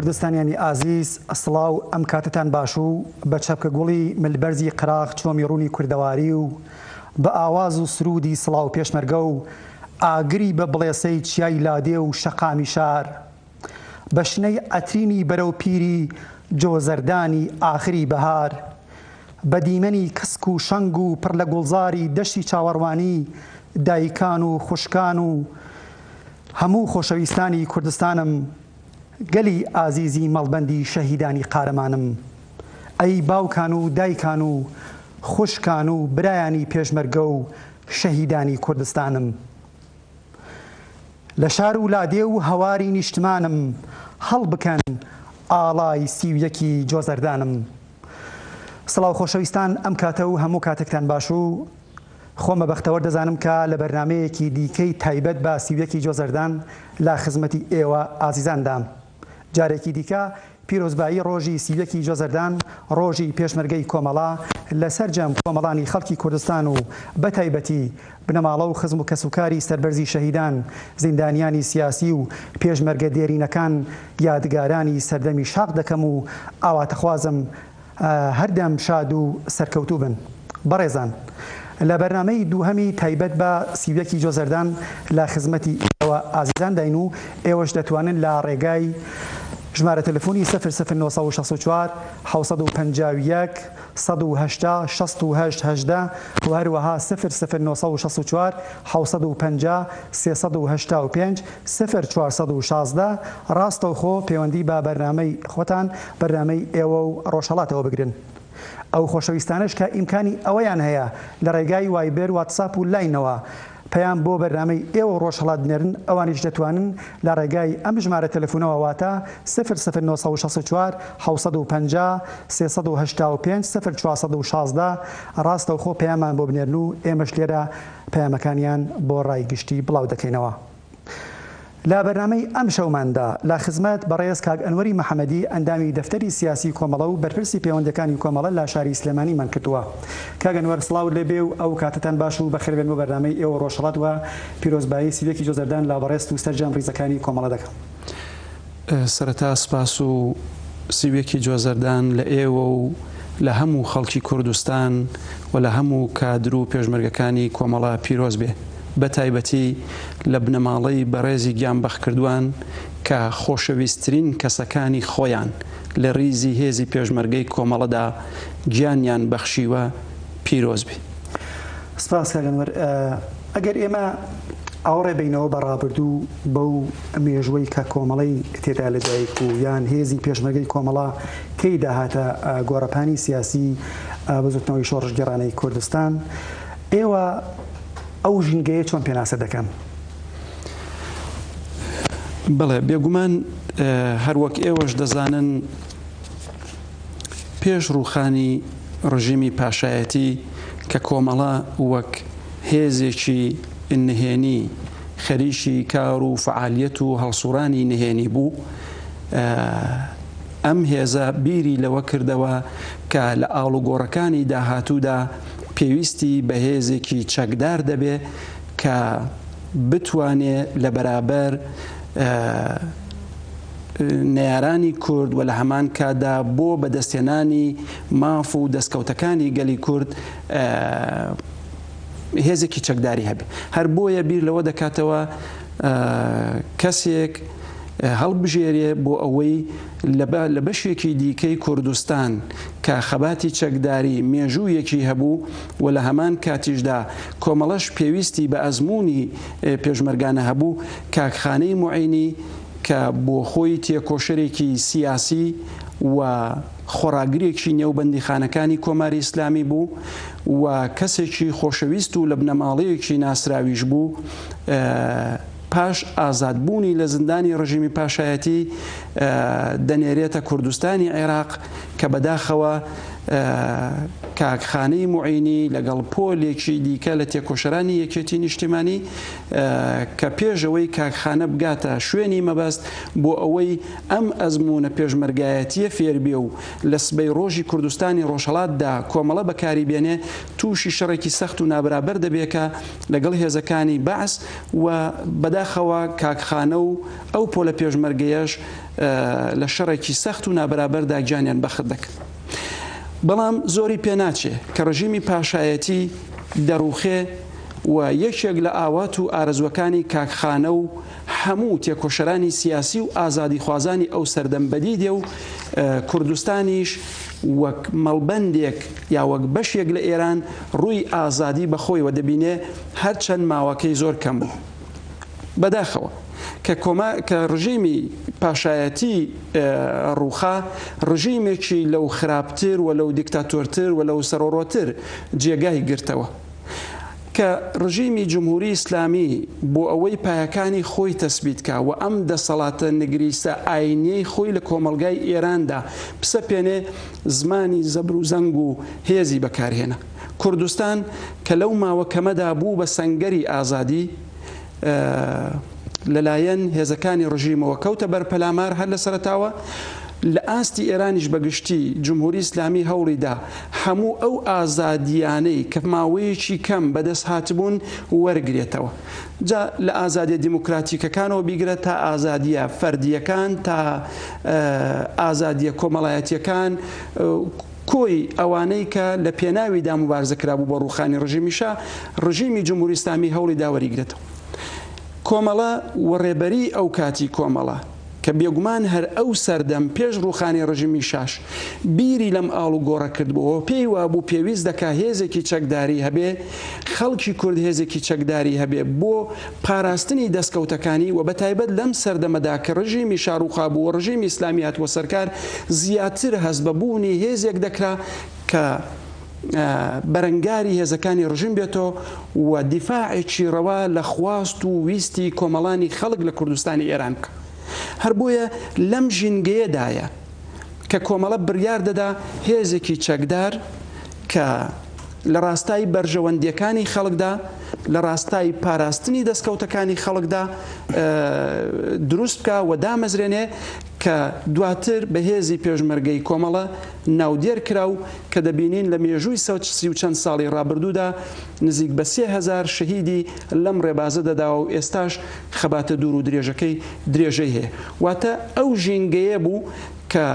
کوردستانیانی ئازیز سڵاو ئەم کاتەتان باش و بە چەپکە گوڵی ملبەرزی قەراغ چۆمی ڕوونی کوردەواری و بە ئاواز و سروودی سڵاو پێشمەرگە و ئاگری بە بڵێسەی چیای لادێ و شەقامی شار بە شنەی عەترینی بەرەو پیری جۆزەردانی ئاخری بەهار بە دیمەنی کەسک و شەنگ و پڕ لە گوڵزاری دەشتی چاوەڕوانی دایکان و خوشکان و هەموو خۆشەویستانی کوردستانم، گەلی ئازیزی مەڵبەندی شەهیدانی قارەمانم، ئەی باوکان و دایکان و خوشکان و برایانی پێشمەرگە و شەهیدانی کوردستانم، لە شار و لادێ و هەواری نیشتمانم هەڵبکەن ئاڵای 31 ی جۆزەردانم. سڵاو خۆشەویستان ئەم کاتە و هەموو کاتێکتان باش و خۆم بە بەختەوەر دەزانم کە لە بەرنامەیەکی دیکەی تایبەت بە 31 ی جۆزەردان لە خزمەتی ئێوە ئازیزاندام. جارێکی دیکە پیرۆزبایی ڕۆژی 31 ی جۆزەردان، ڕۆژی پێشمەرگەی کۆمەڵە لە سەرجەم کۆمەڵانی خەڵکی کوردستان و بە تایبەتی بنەماڵە و خزم و کەسوکاری سەربەرزی شەهیدان، زیندانیانی سیاسی و پێشمەرگە دێرینەکان یادگارانی سەردەمی شاخ دەکەم و ئاواتەخوازم هەردەم شاد و سەرکەوتوو بن. بەڕێزان لە بەرنامەی دووهەمی تایبەت بە 31 ی جۆزەردان لە خزمەتی ئێوە ئازیزان داین و ئێوەش دەتوانن لە ڕێگای ژمارە تەلەفۆنی 0 0 964 751 180 68 18 و هەروەها 0 0 964 750 385 0 416 ڕاستەوخۆ پەیوەندی بە بەرنامەی خۆتان، بەرنامەی ئێوە و ڕۆژهەڵاتەوە بگرن. ئەو خۆشەویستانەش کە ئیمکانی ئەوەیان هەیە لە ڕێگای وایبێر، واتساپ و لاینەوە پەیام بۆ بەرنامەی ئێوە و ڕۆژهەڵات بنێرن، ئەوانیش دەتوانن لە ڕێگای ئەم ژمارە تەلەفونەوە واتە 0 0 964 750 385 0 416 ڕاستەوخۆ پەیامان بۆ بنێرن و ئێمەش لێرە پەیامەکانیان بۆ ڕای گشتی بڵاو دەکەینەوە. لە بەرنامەی ئەمشەوماندا لە خزمەت بەڕێز کاک ئەنوەری محەمەدی ئەندامی دەفتەری سیاسی کۆمەڵە و بەرپرسی پەیوەندیەکانی کۆمەڵە لە شاری سلێمانیمان کردووە. کاک ئەنوەر سڵاوت لێ بێ و ئەو کاتەتان باش و بەخێربێن بۆ بەرنامەی ئێوە ڕۆژهەڵات و پیرۆزبایی 31 ی جۆزەردان لە بەڕێزت و سەرجەم ڕیزەکانی کۆمەڵە دەکەم. سەرەتا سپاس و 31 ی جۆزەردان لە ئێوە و لە هەموو خەڵکی کوردستان و لە هەموو کادر و پێشمەرگەکانی کۆمەڵە پیرۆز بێ. بە تایبەتی لە بنەماڵەی بەڕێزی گیانبەختکردوان کە خۆشەویستترین کەسەکانی خۆیان لە ریزی هێزی پێشمەرگەی کۆمەڵەدا گیانیان بەخشیوە پیرۆز بێ. سپاس کاک ئەنوەر. ئەگەر ئێمە ئاوڕێ بەینەوە بە ڕابردوو بەو مێژووەی کە کۆمەڵەی تێدا لەدایک بوو یان هێزی پێشمەرگەی کۆمەڵە تێیدا هاتە گۆڕەپانی سیاسی بزوتنەوەی شۆڕشگێڕانەی کوردستان، ئێوە ئەو ژینگەیە چۆن پێناسە دەکەن؟ بەڵێ بێگومان هەروەک ئێوەش دەزانن پێش ڕووخانی ڕژیمی پاشایەتی کە کۆمەڵە وەک هێزێکی نهێنی خەریکی کار و فەعالیەت و هەڵسوڕانی نهێنی بوو، ئەم هێزە بیری لەوە کردەوە کە لە ئاڵوگۆڕەکانی داهاتوودا پێویستی بە هێزێکی چەکدار دەبێ کە بتوانێ لە بەرابەر نەیارانی کورد و لە هەمان کاتدا بۆ بەدەستهێنانی ماف و دەستکەوتەکانی گەلی کورد هێزێکی چەکداری هەبێ. هەر بۆیە بیر لەوە دەکاتەوە کەسێک هەڵبژێرێ بۆ ئەوەی لە بەشێکی دیکەی کوردستان کە خەباتی چەکداری مێژوویەکی هەبوو و لە هەمان کاتیشدا کۆمەڵەش پێویستی بە ئەزموونی پێشمەرگانە هەبوو، کاک خانەی موعینی کە بۆ خۆی تێکۆشەرێکی سیاسی و خۆڕاگرێکی نێو بەندیخانەکانی کۆماری ئیسلامی بوو و کەسێکی خۆشەویست و لە بنەماڵەیەکی ناسراویش بوو، پاش ئازادبوونی لە زیندانی ڕژیمی پاشایەتی دەنێرێتە کوردستانی عێراق کە بەداخەوە کاک خانەی موعینی لەگەڵ پۆلێکی دیکە لە تێکۆشەرانی یەکێتی نیشتیمانی کە پێش ئەوەی کاک خانە بگاتە شوێنی مەبەست بۆ ئەوەی ئەم ئەزموونە پێشمەرگایەتییە فێر بێ و لە سبەی ڕۆژی کوردستانی ڕۆژهەڵاتدا کۆمەڵە بەکاری بێنێ تووشی شەڕێکی سەخت و نابەرابەر دەبێ کە لەگەڵ هێزەکانی بەعس و بەداخەوە کاک خانە و ئەو پۆلە پێشمەرگەیەش لە شەڕێکی سەخت و نابەرابەردا گیانیان بەخت دەکەن. بەڵام زۆری پێناچێ کە ڕژیمی پاشایەتی دەڕووخێ و یەکێک لە ئاوات و ئارەزووەکانی کاک خانە و هەموو تێکۆشەرانی سیاسی و ئازادیخوازانی ئەو سەردەم بەدی دێ و کوردستانیش وەک مەڵبەندێک یا وەک بەشێک لە ئێران ڕووی ئازادی بە خۆیەوە دەبینێ هەرچەند ماوەکەی زۆر کەم بوو. بەداخەوە کە کۆما کە ڕژێمی پاشایەتی ڕووخا، ڕژیمێکی لەو خراپتر و لەو دیکتاتۆرتر و لەو سەرۆڕۆتر جێگای گرتەوە. کە ڕژیمی جمهوری ئیسلامی بۆ ئەوەی پایەکانی خۆی تەسبیت کا و ئەم دەسەڵاتە نگریسە ئاینیەی خۆی لە کۆمەڵگای ئێراندا بسەپێنێ زمانی زەبر و زەنگ و هێزی بەکارهێنا. کوردستان کە لەو ماوە کەمەدا بوو بە سەنگەری ئازادی، لەلایەن هێزەکانی ڕژیمەوە کەوتە بەر پەلامار هەر لە سەرەتاوە، لە ئاستی ئێرانیش بە گشتی جمهوری ئیسلامی هەوڵی دا هەموو ئەو ئازادییانەی کە ماوەیەکی کەم بەدەست هاتبوون وەرگرێتەوە. جا لە ئازادیە دیموکراتیکەکانەوە بیگرە تا ئازادیە فەردییەکان تا ئازادیە کۆمەڵایەتیەکان، کۆی ئەوانەی کە لە پێناویدا موبارزە کرابوو بۆ ڕووخانی ڕژیمی شا، ڕژیمی جمهوری ئیسلامی هەوڵی دا وەریگرێتەوە. کۆمەڵە و ڕێبەریی ئەو کاتی کۆمەڵە کە بێگومان هەر ئەو سەردەم پێش ڕووخانی ڕژیمی شاش بیری لەم ئاڵوگۆڕە کردبۆوە پێی وابوو پێویست دەکا هێزێکی چەکداری هەبێ، خەڵکی کورد هێزێکی چەکداری هەبێ بۆ پاراستنی دەستکەوتەکانی و بەتایبەت لەم سەردەمەدا کە ڕژیمی شا ڕووخابوو و ڕژیمی ئیسلامی هاتبووە سەرکار زیاتر هەست بە بوونی هێزێک دەکرا کە بەرەنگاری هێزەکانی ڕژیم بێتەوە و دیفاعێکی ڕەوا لە خواست و ویستی کۆمەڵانی خەڵک لە کوردستانی ئێران بکا. هەر بۆیە لەم ژینگەیەدایە کە کۆمەڵە بڕیار دەدا هێزێکی چەکدار کە لە ڕاستای بەرژەوەندییەکانی خەڵکدا، لە ڕاستای پاراستنی دەستکەوتەکانی خەڵکدا دروست بکا و دامەزرێنێ کە دواتر بە هێزی پێشمەرگەی کۆمەڵە ناودێر کرا و کە دەبینین لە مێژووی سی و چەند ساڵی ڕابردوودا نزیک بە 3000 شەهیدی لەم ڕێبازە دەداوە و ئێستاش خەباتە دوور و درێژەکەی درێژەی هەیە. واتە ئەو ژینگەیە بوو کە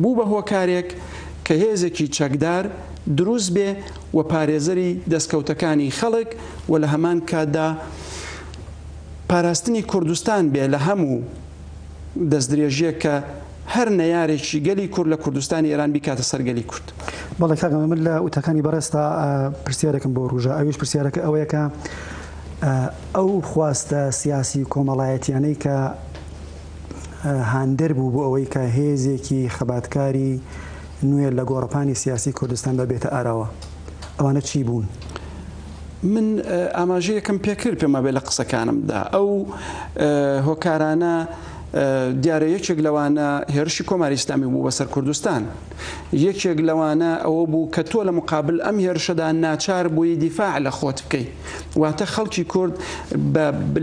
بوو بە هۆکارێک کە هێزێکی چەکدار دروست بێ و پارێزەری دەستکەوتەکانی خەڵک و لە هەمان کاتدا پاراستنی کوردستان بێ لە هەموو دەستدرێژیەک کە هەر نەیارێکی گەلی کورد لە کوردستانی ئێران بیکاتە سەر گەلی کورد. بەڵێ کاک من لە وتەکانی بەڕێزتا پرسیارێکم بۆ وروژا ئەویش پرسیارەکە ئەوەیە کە ئەو خواستە سیاسی و کۆمەڵایەتیانەی کە هاندەر بوو بۆ ئەوەی کە هێزێکی خەباتکاری نوێ لە گۆڕەپانی سیاسی کوردستاندا بێتە ئاراوە ئەوانە چی بوون؟ من ئاماژەیەکم پێکرد پێم وابێ لە قسەکانمدا ئەو هۆکارانە دیارە یەکێک لەوانە هێرشی کۆماری ئیسلامی بوو بەسەر کوردستان یەکێک لەوانە ئەوە بوو کە تۆ لە مقابل ئەم هێرشەدا ناچار بووی دیفاع لە خۆت بکەی واتە خەڵکی کورد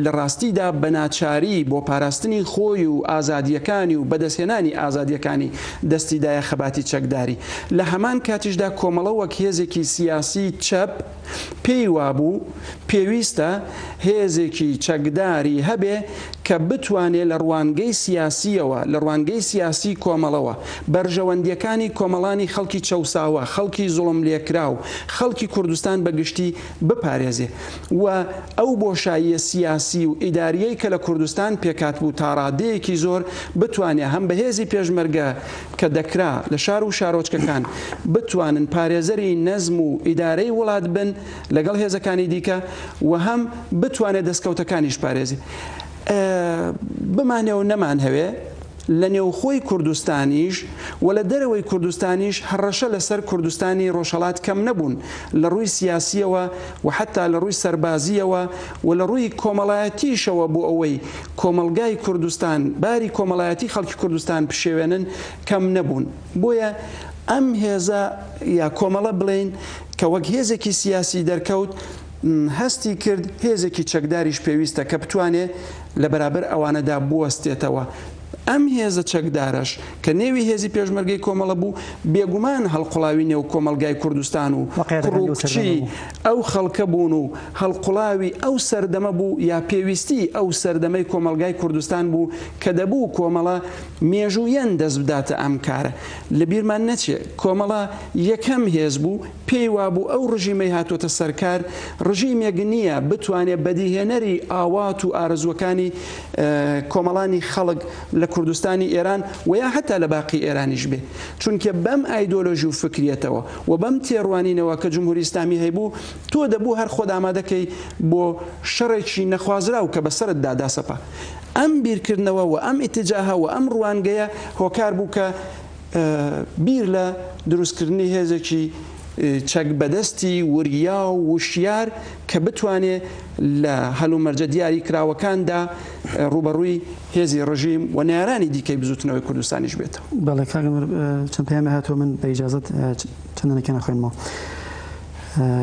لە ڕاستیدا بە ناچاری بۆ پاراستنی خۆی و ئازادییەکانی و بەدەستهێنانی ئازادییەکانی دەستی دایە خەباتی چەکداری. لە هەمان کاتیشدا کۆمەڵە وەک هێزێکی سیاسی چەپ پێی وابوو پێویستە هێزێکی چەکداری هەبێ کە بتوانێ لە ڕوانگەی سیاسییەوە، لە ڕوانگەی سیاسی کۆمەڵەوە، بەرژەوەندییەکانی کۆمەڵانی خەڵکی چەوساوە، خەڵکی زوڵملێکراو، خەڵکی کوردستان بە گشتی بپارێزێ و ئەو بۆشاییە سیاسی و ئیدارییەی کە لە کوردستان پێکهاتبوو تاڕادەیەکی زۆر بتوانێ هەم بە هێزی پێشمەرگە کە دەکرا لە شار و شارۆچکەکان بتوانن پارێزەری نەزم و ئیدارەی وڵات بن لەگەڵ هێزەکانی دیکە و هەم بتوانێ دەستکەوتەکانیش پارێزێ بمانێ و نەمانهەوێ لە نێوخۆی کوردستانیش و لە دەرەوەی کوردستانیش هەڕەشە لە سەر کوردستانی ڕۆژهەڵات کەم نەبوون لە ڕووی سیاسییەوە و حەتتا لە ڕووی سەربازییەوە و لە ڕووی کۆمەڵایەتیشەوە بۆ ئەوەی کۆمەڵگای کوردستان، باری کۆمەڵایەتی خەڵکی کوردستان پشێوێنن کەم نەبوون. بۆیە. ئەم هێزە یا کۆمەڵە بڵێین کە وەک هێزێکی سیاسی دەرکەوت، هەستی کرد هێزێکی چەکداریش پێویستە کە بتوانێ لە بەرابەر ئەوانەدا بوەستێتەوە. ئەم هێزە چەکدارەش کە نێوی هێزی پێشمەرگەی کۆمەڵە بوو، بێگومان هەڵقوڵاوی نێو کۆمەڵگای کوردستان و کوڕ و کچی ئەو خەڵکە بوون و هەڵقوڵاوی ئەو سەردەمە بوو یا پێویستی ئەو سەردەمەی کۆمەڵگای کوردستان بوو کە دەبوو کۆمەڵە مێژوویەن دەست بداتە ئەم کارە. لە بیرمان نەچێ کۆمەڵە یەکەم هێز بوو پێی وابوو ئەو ڕژیمەی هاتۆتە سەر کار ڕژیمێک نییە بتوانێ بەدیهێنەری ئاوات و ئارەزووەکانی کۆمەڵانی خەڵک لە کوردستانی ئێران و یا هەتا لە باقی ئێرانیش بێ. چونکە بەم ئایدۆلۆژی و فکریەتەوە و بەم تێڕوانینەوە کە جمهوری ئیسلامی هەیبوو تۆ دەبوو هەر خۆت ئامادە کەی بۆ شەڕێکی نەخوازراو کە بەسەرتدا داسەپا. ئەم بیرکردنەوە و ئەم ئیتجاهە و ئەم ڕوانگەیە هۆکار بوو کە بیر لە دروستکردنی هێزێکی چەک بەدەستی وریا و وشیار کە بتوانێ لە هەلومەرجە دیاریکراوەکاندا ڕووبەڕووی هێزی ڕژیم و نەیارانی دیکەی بزووتنەوەی کوردستانیش بێتەوە. بەڵێ کاک ئەنوەر چەند پەیامێ هاتووە من بە ئیجازەت چەندانێکیان ئەخوێنمەوە.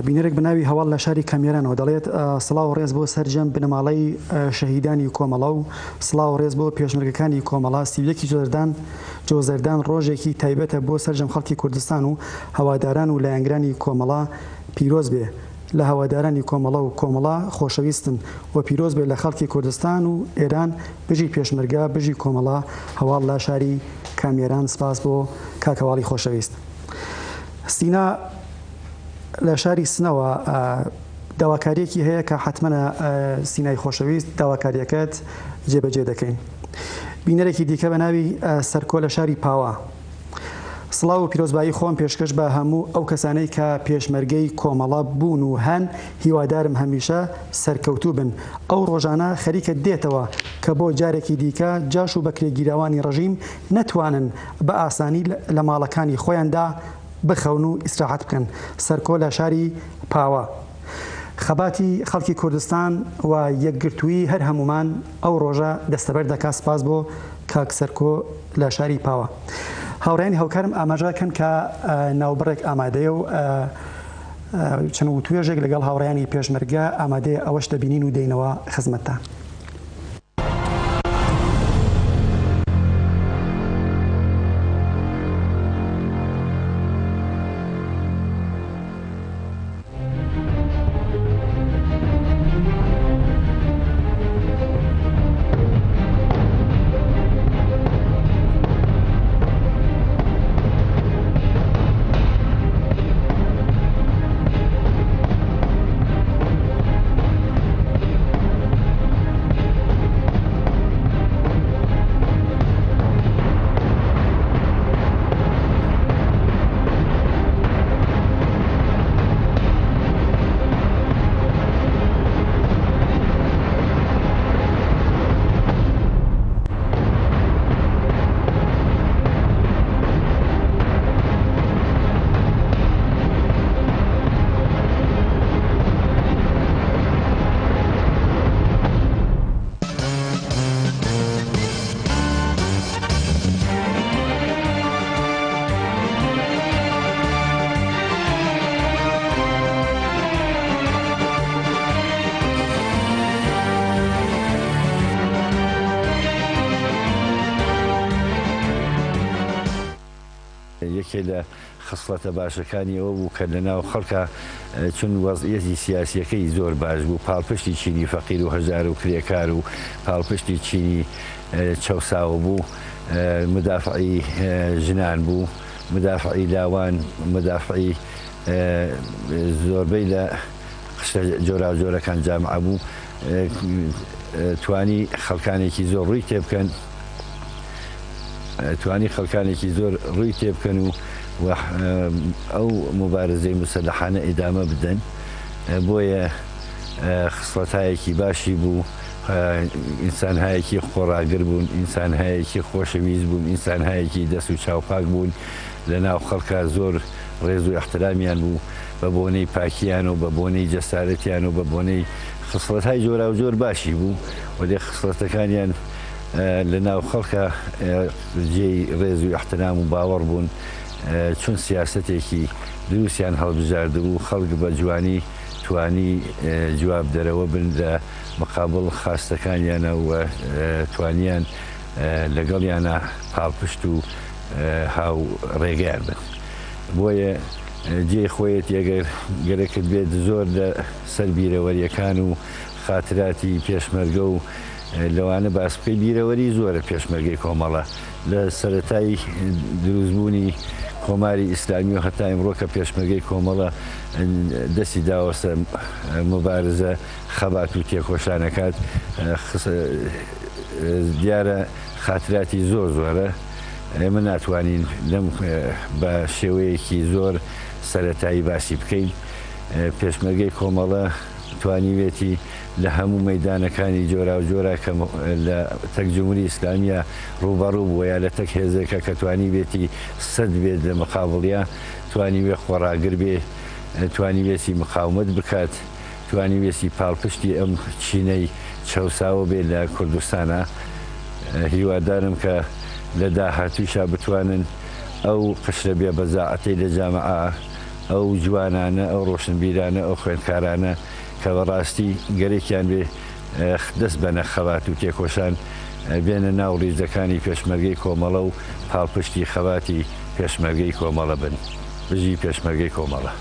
بینەرێک بە ناوی هەواڵ لە شاری کامیارانەوە دەڵێت، سڵاو و ڕێز بۆ سەرجەم بنەماڵەی شەهیدانی کۆمەڵە و سڵاو و ڕێز بۆ پێشمەرگەکانی کۆمەڵە، 31 ی جۆزەردان جۆزەردان ڕۆژێکی تایبەتە بۆ سەرجەم خەڵکی کوردستان و هەواداران و لایەنگرانی کۆمەڵە پیرۆز بێ لە هەوادارانی کۆمەڵە و کۆمەڵە خۆشەویستن و پیرۆز بێ لە خەڵکی کوردستان و ئێران بژی پێشمەرگە بژی کۆمەڵە هەواڵ لە شاری کامیاران سپاس بۆ کاک هەواڵی خۆشەویست. سینا لە شاری سنەوە داواکاریەکی هەیە کە حەتمەنە سینای خۆشەویست داواکاریەکەت جێبەجێ دەکەین. بینەرێکی دیکە بە ناوی سەرکۆ لە شاری پاوە سڵاو و پیرۆزبایی خۆم پێشکەش بە هەموو ئەو کەسانەی کە پێشمەرگەی کۆمەڵە بوون و هەن هیوادارم هەمیشە سەرکەوتوو بن ئەو ڕۆژانە خەریکە دێتەوە کە بۆ جارێکی دیکە جاش و بەکرێگیراوانی ڕژیم نەتوانن بە ئاسانی لە ماڵەکانی خۆیاندا بخەون و ئیسراحەت بکەن. سەرکۆ لە شاری پاوە. خەباتی خەڵکی کوردستان و یەکگرتوویی هەر هەموومان ئەو ڕۆژە دەستەبەر دەکا سپاس بۆ کاک سەرکۆ لە شاری پاوە. هاوڕێیانی هاوکارم ئاماژە کەن کە ناوبڕێک ئامادەیە و چەند وتوێژێک لەگەڵ هاوڕێیانی پێشمەرگە ئامادەیە ئەوەش دەبینین و دێینەوە خزمەتتان. یەکێ لە خسڵەتە باشەکانی ئەوە بوو کە لە ناو خەڵکا چون وەزعیەتی سیاسیەکەی زۆر باش بوو پاڵپشتی چینی فەقیر و هەژار و کرێکار و پاڵپشتی چینی چەوساوە بوو مدافعی ژنان بوو مدافعی لاوان مدافعی زۆربەی لە قشتە جۆراوجۆرەکان جامعە بوو توانی خەڵکانێکی زۆر ڕووی تێبکەن توانی خەڵکانێکی زۆر ڕووی تێبکەن و ئەو موبارزەی موسەلەحانە ئیدامە بدەن بۆیە خسڵەتایەکی باشی بوو ئینسانهایەکی خۆڕاگر بوون ئینسانهایەکی خۆشەویست بوون ئینسانهایەکی دەست و چاوپاک بوون لە ناو خەڵکا زۆر ڕێز و ئیحترامیان بوو بە بۆنەی پاکیان و بە بۆنەی جەسارەتیان و بە بۆنەی خسڵەتهای جۆراوجۆر باشی بوو وەلێ خسڵەتەکانیان لە ناو خەڵکا جێی ڕێز و ئیحترام و باوەڕ بوون. چون سیاسەتێکی دروستیان هەڵبژاردبوو خەڵک بە جوانی توانی جواب دەرەوە بن لە مقابڵ خواستەکانیانە و توانیان لەگەڵیانە پاڵپشت و هاو ڕێگەیان بن. بۆیە جێی خۆیەتی ئەگەر گەرەکت بێت زۆر لە سەر بیرەوەریەکان و خاتراتی پێشمەرگە و لەوانە باس بکەی بیرەوەری زۆرە پێشمەرگەی کۆمەڵە لە سەرەتای دروستبوونی کۆماری ئیسلامی و هەتا ئیمڕۆ کە پێشمەرگەی کۆمەڵە دەستی داوەسە موبارزە خەبات و تێکۆشانەکات دیارە خاتراتی زۆر زۆرە ئێمە ناتوانین لەم بە شێوەیەکی زۆر سەرەتایی باسی بکەین پێشمەرگەی کۆمەڵە توانیوێتی لە هەموو مەیدانەکانی جۆراوجۆرا کە لە تەک جمهوری ئیسلامیە ڕووبەڕوو بووە یا لە تەک هێزێکە کە توانیبێتی سەد بێت لە مقابڵیا، توانیوێ خۆڕاگر بێ، توانیوێتی مقاومەت بکات، توانیوێتی پاڵپشتی ئەم چینەی چەوساوە بێ لە کوردستانا. هیوادارم کە لە داهاتوویشا بتوانن ئەو قشرە بێ بەزاعەتەی لە جامعە، ئەو جوانانە، ئەو ڕۆشنبیرانە، ئەو خوێندکارانە کە بە ڕاستی گەرەکیان بێ دەست بەنە خەبات و تێکۆشان، بێنە ناو ڕیزەکانی پێشمەرگەی کۆمەڵە و پاڵپشتی خەباتی پێشمەرگەی کۆمەڵە بن. بژی پێشمەرگەی کۆمەڵە.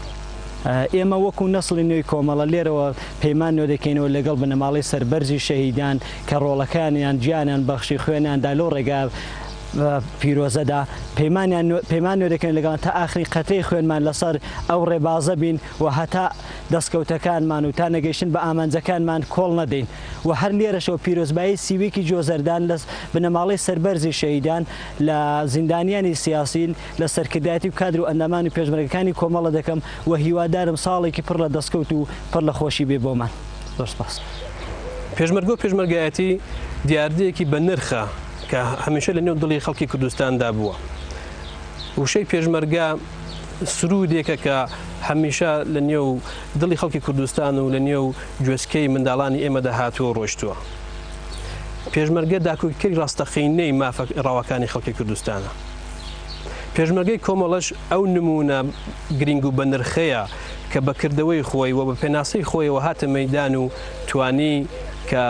ئێمە وەکو نەسڵی نوێی کۆمەڵە لێرەوە پەیمان نوێ دەکەینەوە لەگەڵ بنەماڵەی سەربەرزی شەهیدان کە ڕۆڵەکانیان گیانیان بەخشی خوێنیان دا لەو ڕێگا پیرۆزەدا پەیمانیان پەیمان نوێ دەکەین لەگەڵ تا ئاخرین قەترەی خوێنمان لەسەر ئەو ڕێبازە بین و هەتا دەستکەوتەکانمان و تا نەگەیشتن بە ئامانجەکانمان کۆڵ نەدەین و هەر لێرەشەوە پیرۆزبایی سیویکی جۆزەردان لە بنەماڵەی سەربەرزی شەهیدان لە زیندانیانی سیاسی لە سەرکردایەتی و کادر و ئەندامان و پێشمەرگەکانی کۆمەڵە دەکەم و هیوادارم ساڵێکی پڕ لە دەستکەوت و پڕ لە خۆشی بێ بۆمان. زۆر سپاس. پێشمەرگە و پێشمەرگایەتی دیاردەیەکی بەنرخە کە هەمیشە لە نێو دڵی خەڵکی کوردستاندا بووە. وشەی پێشمەرگە سروودێکە کە هەمیشە لە نێو دڵی خەڵکی کوردستان و لە نێو گوێچکەی منداڵانی ئێمەدا هاتووە و ڕۆیشتووە. پێشمەرگە داکۆکیکەری ڕاستەقینەی مافە ڕەواکانی خەڵکی کوردستانە. پێشمەرگەی کۆمەڵەش ئەو نموونە گرینگ و بەنرخەیە کە بە کردەوەی خۆی و بە پێناسەی خۆیەوە هاتە مەیدان و توانی کە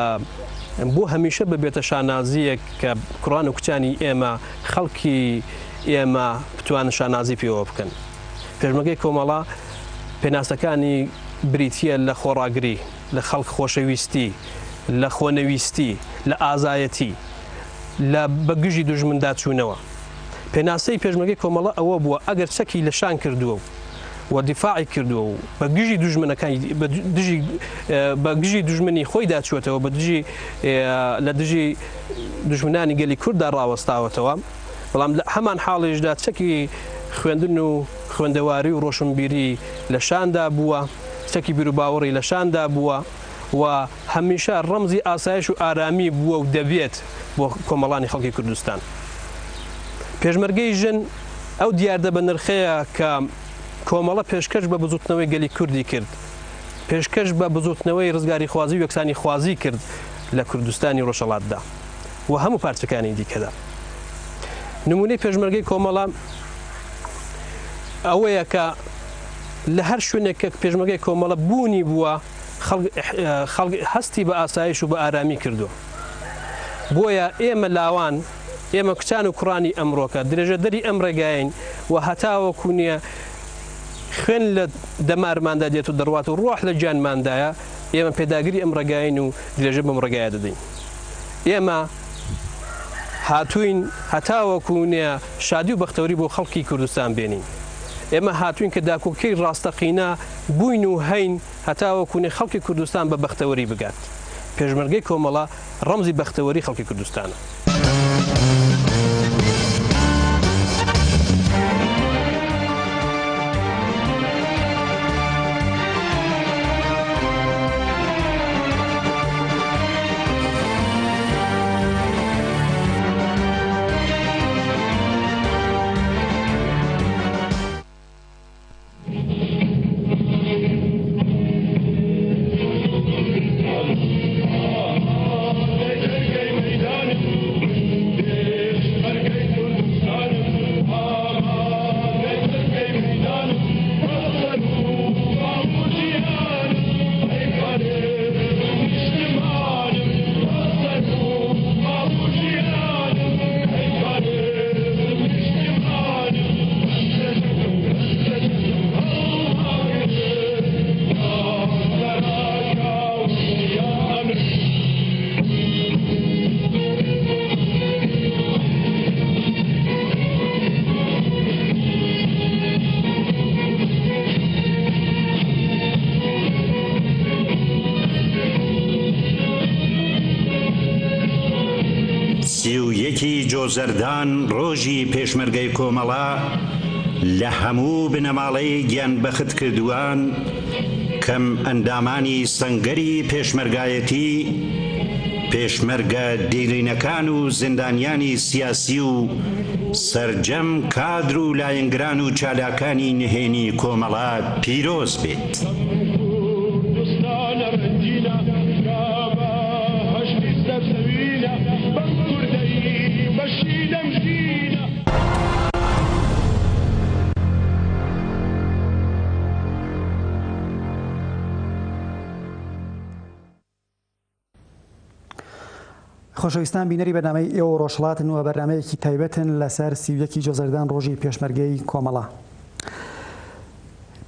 بۆ هەمیشە ببێتە شانازییەک کە کوڕان و کچانی ئێمە، خەڵکی ئێمە بتوانن شانازی پێوە بکەن. پێشمەرگەی کۆمەڵە پێناسەکانی بریتییە لە خۆڕاگری، لە خەڵک خۆشەویستی، لە خۆنەویستی، لە ئازایەتی، لە بە گژی دوژمندا چوونەوە. پێناسەی پێشمەرگەی کۆمەڵە ئەوە بووە ئەگەر چەکی لە شان کردووە و و دیفاعی کردووە و بە گژی دوژمنەکانی بە دژی بە گژی دوژمنی خۆیدا چووەتەوە بە دژی لە دژی دوژمنانی گەلی کورددا ڕاوەستاوەتەوە بەڵام لە هەمان حاڵیشدا چەکی خوێندن و خوێندەواری و ڕۆشنبیری لە شاندا بووە چەکی بیروباوەڕی لە شاندا بووە و هەمیشە ڕەمزی ئاسایش و ئارامی بووە و دەبێت بۆ کۆمەڵانی خەڵکی کوردستان. پێشمەرگەی ژن ئەو دیاردە بەنرخەیە کە کۆمەڵە پێشکەش بە بزووتنەوەی گەلی کوردی کرد، پێشکەش بە بزووتنەوەی ڕزگاریخوازی و یەکسانیخوازی کرد لە کوردستانی ڕۆژهەڵاتدا و هەموو پارچەکانی دیکەدا. نموونەی پێشمەرگەی کۆمەڵە ئەوەیە کە لە هەر شوێنێک کە پێشمەرگەی کۆمەڵە بوونی بووە، خەڵک هەستی بە ئاسایش و بە ئارامی کردووە. بۆیە ئێمە لاوان، ئێمە کچان و کوڕانی ئەمڕۆکە درێژەدەری ئەم ڕێگایەین و هەتاوەکو نییە خوێن لە دەمارماندا دێت و دەڕوات و ڕۆح لە گیانماندایە، ئێمە پێداگری ئەم ڕێگایەین و درێژە بەم ڕێگایە دەدەین. ئێمە هاتووین هەتاوەکو نییە شادی و بەختەوەری بۆ خەڵکی کوردستان بێنین. ئێمە هاتووین کە داکۆکیی ڕاستەقینە بووین و هەین هەتاوەکو نێ خەڵکی کوردستان بە بەختەوەری بگات. پێشمەرگەی کۆمەڵە ڕەمزی بەختەوەری خەڵکی کوردستانە. جۆزەردان ڕۆژی پێشمەرگەی کۆمەڵە لە هەموو بنەماڵەی گیانبەختکردووان، کەم ئەندامانی سەنگەری پێشمەرگایەتی، پێشمەرگە دیرینەکان و زیندانیانی سیاسی و سەرجەم کادر و لایەنگران و چالاکانی نهێنی کۆمەڵە پیرۆز بێت. خۆشەویستان بینەری بەرنامەی ئێوە ڕۆژهەڵاتن و بەرنامەیەکی تایبەتن لەسەر 31 جۆزەردان ڕۆژی پێشمەرگەی کۆمەڵە.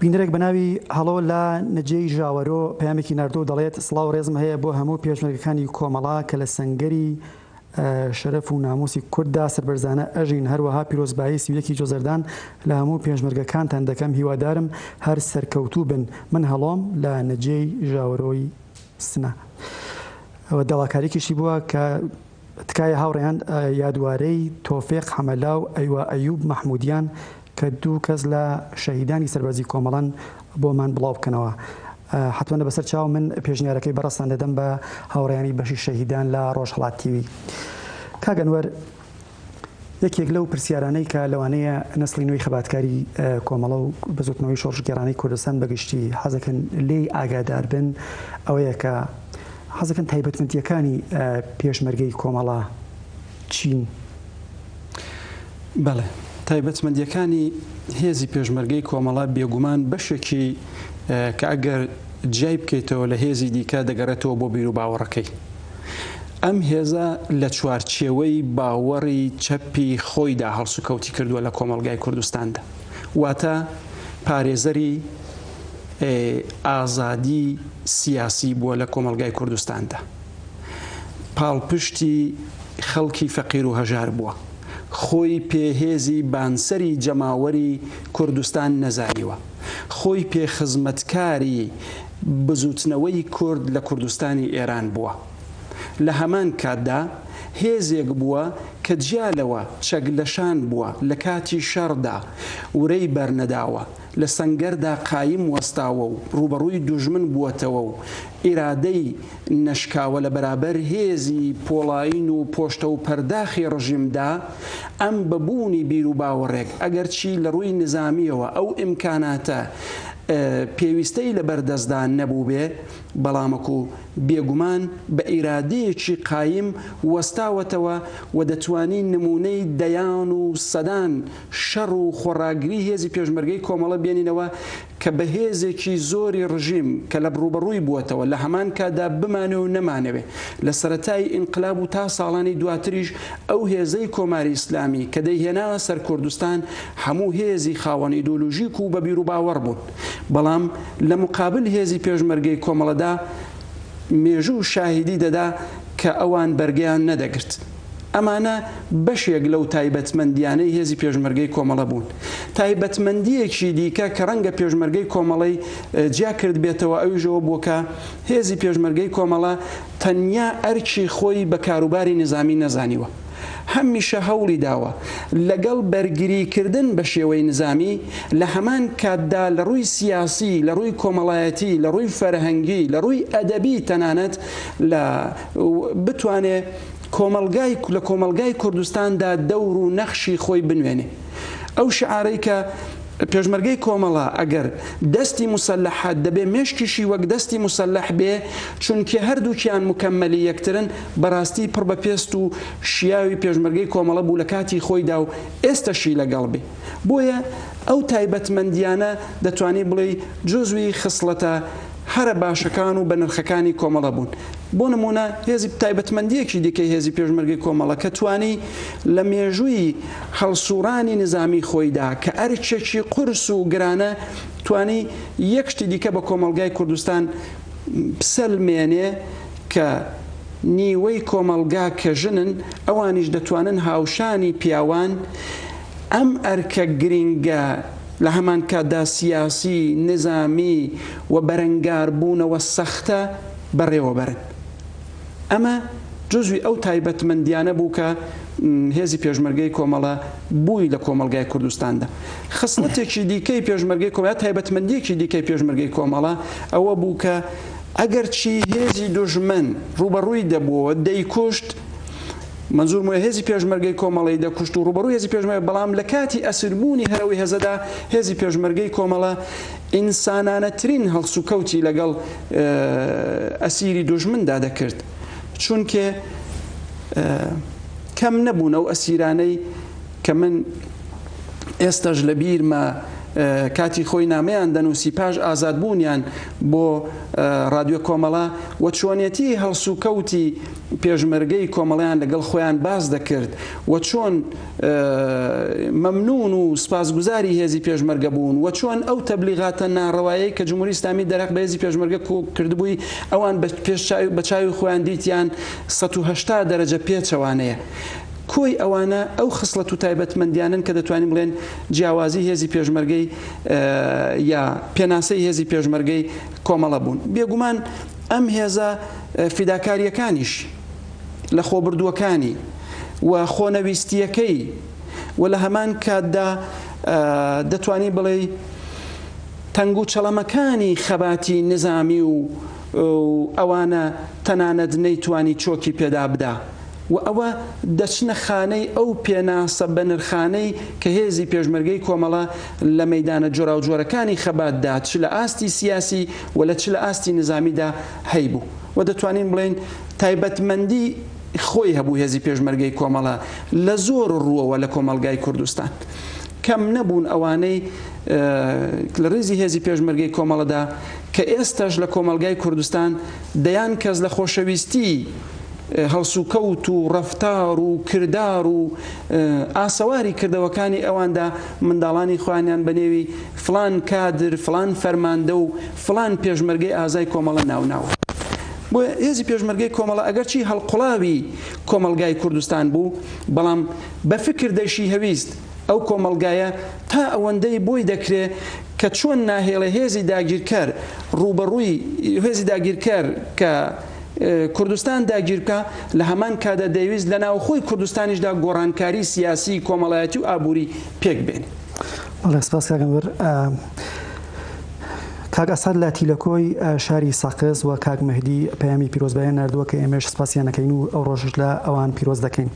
بینەرێک بە ناوی هەڵۆ لە نەجێی ژاوەرۆ پەیامێکی ناردوو دەڵێت سڵاو ڕێزم هەیە بۆ هەموو پێشمەرگەکانی کۆمەڵە کە لە سەنگەری شەرەف و ناموسی کورددا سەربەرزانە ئەژین، هەروەها پیرۆزبایی 31 جۆزەردان لە هەموو پێشمەرگەکانتان دەکەم هیوادارم هەر سەرکەوتوو بن من هەڵۆم لە نەجێی ژاوەرۆی سنە. ئەوە داواکاریکیشی بووە کە تکایە هاوڕێیان یادوارەی تۆفیق حەمەلا و ئەیوا ئەیوب مەحمودیان کە دوو کەس لە شەهیدانی سەربەرزی کۆمەڵەن بۆمان بڵاو بکەنەوە. حەتمەن بەسەر چاو من پێشنیارەکەی بەڕێزتان دەدەم بە هاوڕێیانی بەشی شەهیدان لە ڕۆژهەڵات تیوی. کاک ئەنوەر یەکێک لەو پرسیارانەی کە لەوانەیە نەسڵی نوێی خەباتکاری کۆمەڵە و بزوتنەوەی شۆڕشگێڕانەی کوردستان بەگشتی حەزەکەن لێی ئاگادار بن ئەوەیە کە حەزەکەن تایبەتمەندییەکانی پێشمەرگەی کۆمەڵە چین؟ بەڵێ، تایبەتمەندییەکانی هێزی پێشمەرگەی کۆمەڵە بێگومان بەشێکی کە ئەگەر جیای بکەیتەوە لە هێزی دیکە دەگەڕێتەوە بۆ بیروباوەڕەکەی. ئەم هێزە لە چوارچێوەی باوەڕی چەپی خۆیدا هەڵسوکەوتی کردووە لە کۆمەڵگای کوردستاندا. واتە پارێزەری ئازادی سیاسی بووە لە کۆمەڵگای کوردستاندا. پاڵپشتی خەڵکی فەقیر و هەژار بووە. خۆی پێ هێزی بانسەری جەماوەری کوردستان نەزانیوە. خۆی پێ خزمەتکاری بزوتنەوەی کورد لە کوردستانی ئێران بووە. لە هەمان کاتدا هێزێک بووە کە جیا لەوە چەک لەشان بووە، لە کاتی شەڕدا ورەی بەرنەداوە، لە سەنگەردا قایم وەستاوە و ڕووبەڕووی دوژمن بووەتەوە و ئیرادەی نەشکاوە لە بەرابەر هێزی پۆڵایین و پۆشتە و پەرداخی ڕژیمدا، ئەم بە بوونی بیروباوەڕێک ئەگەرچی لە ڕووی نزامییەوە ئەو ئیمکاناتە پێویستەی لە بەردەستدا نەبووبێ، بەڵامەکو بێگومان بە ئیرادەیەکی قایم وەستاوەتەوە و دەتوانین نموونەی دەیان و سەدان شەڕ و خۆڕاگری هێزی پێشمەرگەی کۆمەڵە بێنینەوە کە بە هێزێکی زۆری ڕژیم کە لە ڕووبەڕووی بووەتەوە لە هەمان کاتدا بمانەوێ و نەمانەوێ لە سەرەتای ئینقلاب و تا ساڵانی دواتریش ئەو هێزەی کۆماری ئیسلامی کە دەیهێنا سەر کوردستان هەموو هێزی خاوەن ئیدۆلۆژیک و بە بیروباوەڕ بوون بەڵام لە مقابل هێزی پێشمەرگەی کۆمەڵەدا مێژوو شاهیدی دەدا کە ئەوان بەرگەیان نەدەگرت. ئەمانە بەشێک لەو تایبەتمەندیانەی هێزی پێشمەرگەی کۆمەڵە بوون. تایبەتمەندییەکی دیکە کە ڕەنگە پێشمەرگەی کۆمەڵەی جیا کردبێتەوە ئەویش ئەوە بووە کە هێزی پێشمەرگەی کۆمەڵە تەنیا ئەرکی خۆی بە کاروباری نیزامی نەزانیوە. هەمیشە هەوڵی داوە لەگەڵ بەرگری کردن بە شێوەی نزامی لە هەمان کاتدا لە ڕووی سیاسی، لە ڕووی کۆمەڵایەتی، لە ڕووی فەرهەنگی، لە ڕووی ئەدەبی تەنانەت لە بتوانێ کۆمەڵگای لە کۆمەڵگای کوردستاندا دەور و نەخشی خۆی بنوێنێ. ئەو شعارەی کە پێشمەرگەی کۆمەڵە ئەگەر دەستی موسەلەحە دەبێ مێشکیشی وەک دەستی موسەلەح بێ چونکێ هەردووکیان موکەممەلی یەکترن بەڕاستی پڕ بە پێست و شیاوی پێشمەرگەی کۆمەڵە بوو لە کاتی خۆیدا و ئێستەشی لەگەڵ بێ بۆیە ئەو تایبەتمەندیانە دەتوانی بڵێی جزوی خسڵەتە هەرە باشەکان و بەنرخەکانی کۆمەڵە بوون. بۆ نموونە هێزی تایبەتمەندییەکی دیکەی هێزی پێشمەرگەی کۆمەڵە کە توانی لە مێژووی هەڵسووڕانی نیزامی خۆیدا کە ئەرکێکی قورس و گرانە توانی یەک شتی دیکە بە کۆمەڵگای کوردستان بسەلمێنێ کە نیوەی کۆمەڵگا کە ژنن ئەوانیش دەتوانن هاوشانی پیاوان ئەم ئەرکە گرینگە لە هەمانکاتدا سیاسی، نیزامی و بەرەنگاربوونەوە سەختە بەڕێوەبەرن. ئەمە جزوی ئەو تایبەتمەندیانە بوو کە هێزی پێشمەرگەی کۆمەڵە بووی لە کۆمەڵگای کوردستاندا. خسڵەتێکی دیکەی پێشمەرگەی کۆمەڵە، تایبەتمەندییەکی دیکەی پێشمەرگەی کۆمەڵە ئەوە بوو کە ئەگەرچی هێزی دوژمن ڕووبەڕووی دەبووەوە، دەیکوشت، مەنزوورم وایە هێزی پێشمەرگەی کۆمەڵەی دەکوشت و ڕووبەڕووی هێزی پێشمەرگە، بەڵام لە کاتی ئەسیربوونی هەر ئەو هێزەدا هێزی پێشمەرگەی کۆمەڵە ئینسانانەترین هەڵسوکەوتی لەگەڵ ئەسیری دوژمندا دەکرد. چونکێ کەم نەبوون ئەو ئەسیرانەی کە من ئێستاش لە بیرمە کاتی خۆی نامەیان دەنووسی پاش ئازادبوونیان بۆ ڕادیۆ کۆمەڵە و چۆنێتی هەڵسوکەوتی پێشمەرگەی کۆمەڵیان لەگەڵ خۆیان باس دەکرد و چۆن مەمنوون و سپاسگوزاری هێزی پێشمەرگە بوون و چۆن ئەو تەبلیغاتە ناڕەوایەی کە جمهوری ئیسلامی دەرهەق بە هێزی پێشمەرگە کردبووی ئەوان بە پێش چاوی بە چاوی خۆیان دیتیان 180 دەرەجە پێچەوانەیە. کۆی ئەوانە ئەو خسڵەت و تایبەتمەندیانەن کە دەتوانین بڵێن جیاوازی هێزی پێشمەرگەی یا پێناسەی هێزی پێشمەرگەی کۆمەڵە بوون. بێگومان ئەم هێزە فیداکارییەکانیش لەخۆبردووەکانی و خۆنەویستییەکەی و لە هەمان کاتدا دەتوانی بڵێی تەنگوچەڵەمەکانی خەباتی نیزامی و ئەوانە تەنانەت نەیتوانی چۆکی پێدا بدا و ئەوە دەچنە خانەی ئەو پێناسە بەنرخانەی کە هێزی پێشمەرگەی کۆمەڵە لە مەیدانە جۆراوجۆرەکانی خەباتدا چ لە ئاستی سیاسی و لە چ لە ئاستی نیزامیدا هەیبوو و دەتوانین بڵێین تایبەتمەندی خۆی هەبوو هێزی پێشمەرگەی کۆمەڵە لە زۆر ڕووەوە لە کۆمەڵگای کوردستان کەم نەبوون ئەوانەی لە ڕیزی هێزی پێشمەرگەی کۆمەڵەدا کە ئێستاش لە کۆمەڵگای کوردستان دەیان کەس لە خۆشەویستی هەڵسوکەوت و ڕەفتار و کردار و ئاسەواری کردەوەکانی ئەواندا منداڵانی خۆیانیان بە نێوی فڵان کادر، فڵان فەرماندە و فڵان پێشمەرگەی ئازای کۆمەڵە ناوناوە. بۆیە هێزی پێشمەرگەی کۆمەڵە ئەگەرچی هەڵقوڵاوی کۆمەڵگای کوردستان بوو، بەڵام بە فکر دەیشیهەویست ئەو کۆمەڵگایە تا ئەوەندەی بۆی دەکرێ کە چۆن ناهێڵێ هێزی داگیرکەر ڕووبەڕووی هێزی داگیرکەر کە کوردستان داگیر بکا، لە هەمان کاتدا دەیویست لە ناوخۆی کوردستانیشدا گۆڕانکاری سیاسی، کۆمەڵایەتی و ئابووری پێک بێنێ. بەڵێ سپاس کاک ئەنوەر. کاک ئەسعەد لە تیلەکۆی شاری سەقز و کاک مەهدی پەیامی پیرۆزباییان ناردووە کە ئێمەش سپاسیان ئەکەین و ئەو ڕۆژەش لە ئەوان پیرۆز دەکەین.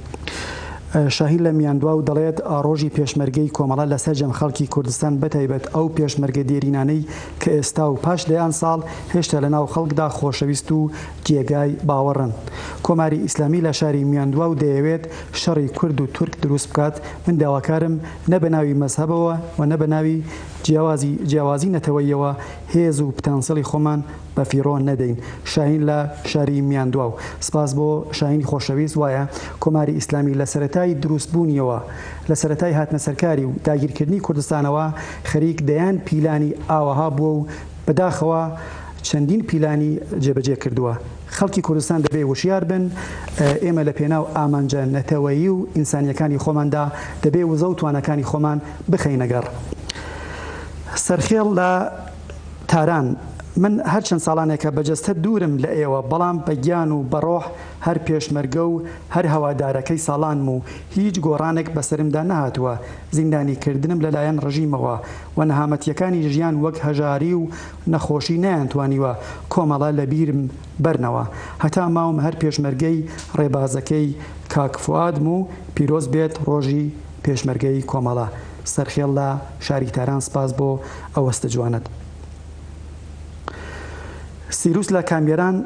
شاهین لە میاندواو دەڵێت ڕۆژی پێشمەرگەی کۆمەڵە لە سەرجەم خەڵکی کوردستان بەتایبەت ئەو پێشمەرگە دێرینانەی کە ئێستا و پاش دەیان ساڵ هێشتا لە ناو خەڵکدا خۆشەویست و جێگای باوەڕن. کۆماری ئیسلامی لە شاری میاندواو دەیەوێت شەڕی کورد و تورک دروست بکات، من داواکارم نە بە ناوی مەزهەبەوە و نە بە ناوی جیاوازی جیاوازی نەتەوەییەوە هێز و پتانسێلی خۆمان بە فیڕۆ نەدەین. شاهین لە شاری میاندواو. سپاس بۆ شاهینی خۆشەویست وایە کۆماری ئیسلامی لە سەرەتای دروست بوونیەوە لە سەرەتای هاتنە سەرکاری و داگیرکردنی کوردستانەوە خەریک دەیان پیلانی ئاوەها بووە و بەداخەوە چەندین پیلانی جێبەجێ کردووە. خەڵکی کوردستان دەبێ وشیار بن، ئێمە لە پێناو ئامانجە نەتەوەیی و ئینسانییەکانی خۆماندا دەبێ وزە و تواناکانی خۆمان بخەینە گەڕ. سەرخێڵ لە تاران، من هەرچەند ساڵانێکە بە جەستە دوورم لە ئێوە، بەڵام بە گیان و بە ڕۆح هەر پێشمەرگە و هەر هەوادارەکەی ساڵانم و هیچ گۆڕانێک بەسەرمدا نەهاتووە، زیندانی کردنم لەلایەن ڕژیمەوە و نەهامەتیەکانی ژیان وەک هەژاری و نەخۆشی نەیانتوانیوە کۆمەڵە لە بیرم بەرنەوە. هەتا ماوم هەر پێشمەرگەی ڕێبازەکەی کاک فوئادم و پیرۆز بێت ڕۆژی پێشمەرگەی کۆمەڵە. سەرخێڵ لە شاری تاران سپاس بۆ ئەو هەستە جوانەت. سیروس لە کامیەران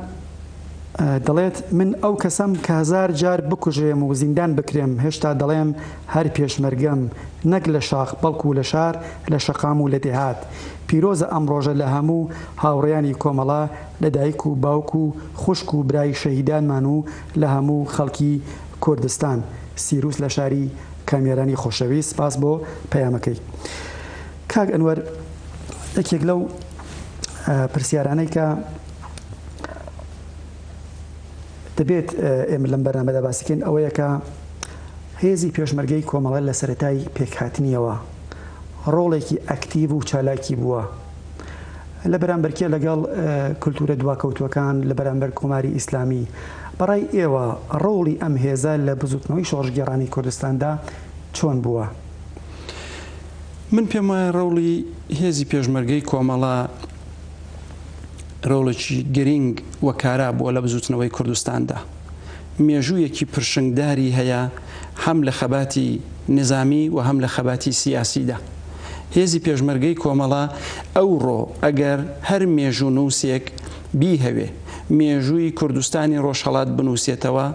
دەڵێت، من ئەو کەسەم کە هەزار جار بکوژرێم و زیندان بکرێم، هێشتا دەڵێم هەر پێشمەرگەم، نەک لە شاخ، بەڵکو لە شار، لە شەقام و لە دێهات. پیرۆزە ئەم ڕۆژە لە هەموو هاوڕێیانی کۆمەڵە، لە دایک و باوک و خوشک و برای شەهیدانمان و لە هەموو خەڵکی کوردستان. سیروس لە شاری کامیارانی خۆشەویست، سپاس بۆ پەیامەکەی. کاک ئەنوەر، یەکێک لەو پرسیارانەی کە دەبێت ئێمە لەم بەرنامەدا باسی کەین ئەوەیە کە هێزی پێشمەرگەی کۆمەڵە لە سەرەتای پێکهاتنیەوە ڕۆڵێکی ئەکتیڤ و چالاکی بووە لە بەرامبەرکێ لەگەڵ کولتوورە دواکەوتووەکان لە بەرامبەر کۆماری ئیسلامی. بەڕای ئێوە ڕۆڵی ئەم هێزە لە بزووتنەوەی شۆڕشگێڕانەی کوردستاندا چۆن بووە؟ من پێم وایە ڕەوڵی هێزی پێشمەرگەی کۆمەڵە ڕۆڵێکی گرینگ و کارا بووە لە بزووتنەوەی کوردستاندا. مێژوویەکی پرشنگداری هەیە هەم لە خەباتی نیزامی و هەم لە خەباتی سیاسیدا. هێزی پێشمەرگەی کۆمەڵە ئەوڕۆ ئەگەر هەر مێژوونووسێک بیهەوێ مێژووی کوردستانی ڕۆژهەڵات بنووسێتەوە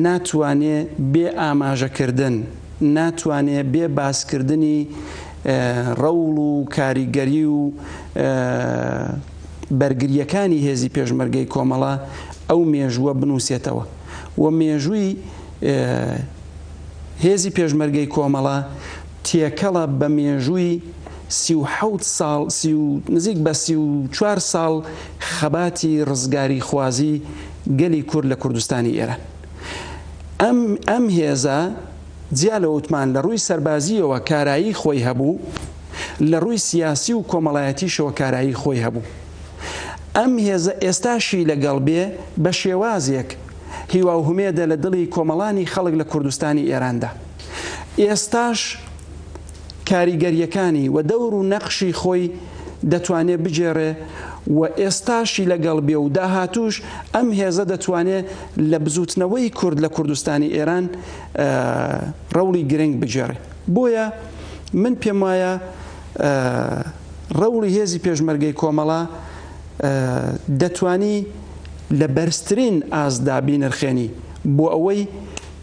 ناتوانێ بێ ئاماژەکردن ناتوانێ بێ باسکردنی ڕەوڵ و کاریگەری و بەرگرییەکانی هێزی پێشمەرگەی کۆمەڵە ئەو مێژووە بنووسێتەوە و مێژووی هێزی پێشمەرگەی کۆمەڵە تێکەڵە بە مێژووی 37 ساڵ نزیک بە 34 ساڵ خەباتی ڕزگاریخوازی گەلی کورد لە کوردستانی ئێران. ئەم ئەم هێزە جیا لە وتمان لە ڕووی سەربازییەوە کارایی خۆی هەبوو، لە ڕووی سیاسی و کۆمەڵایەتیشەوە کارایی خۆی هەبوو. ئەم هێزە ئێستاشی لەگەڵ بێ بە شێوازێک هیوا و هومێدە لە دڵی کۆمەڵانی خەڵک لە کوردستانی ئێراندا. ئێستاش کاریگەرییەکانی و دەور و نەقشی خۆی دەتوانێ بگێڕێ و ئێستاشی لەگەڵ بێ و داهاتووش ئەم هێزە دەتوانێ لە بزووتنەوەی کورد لە کوردستانی ئێران ڕەوڵی گرنگ بگێڕێ. بۆیە من پێم وایە ڕەوڵی هێزی پێشمەرگەی کۆمەڵە دەتوانی لە بەرزترین ئاستدا بینرخێنی بۆ ئەوەی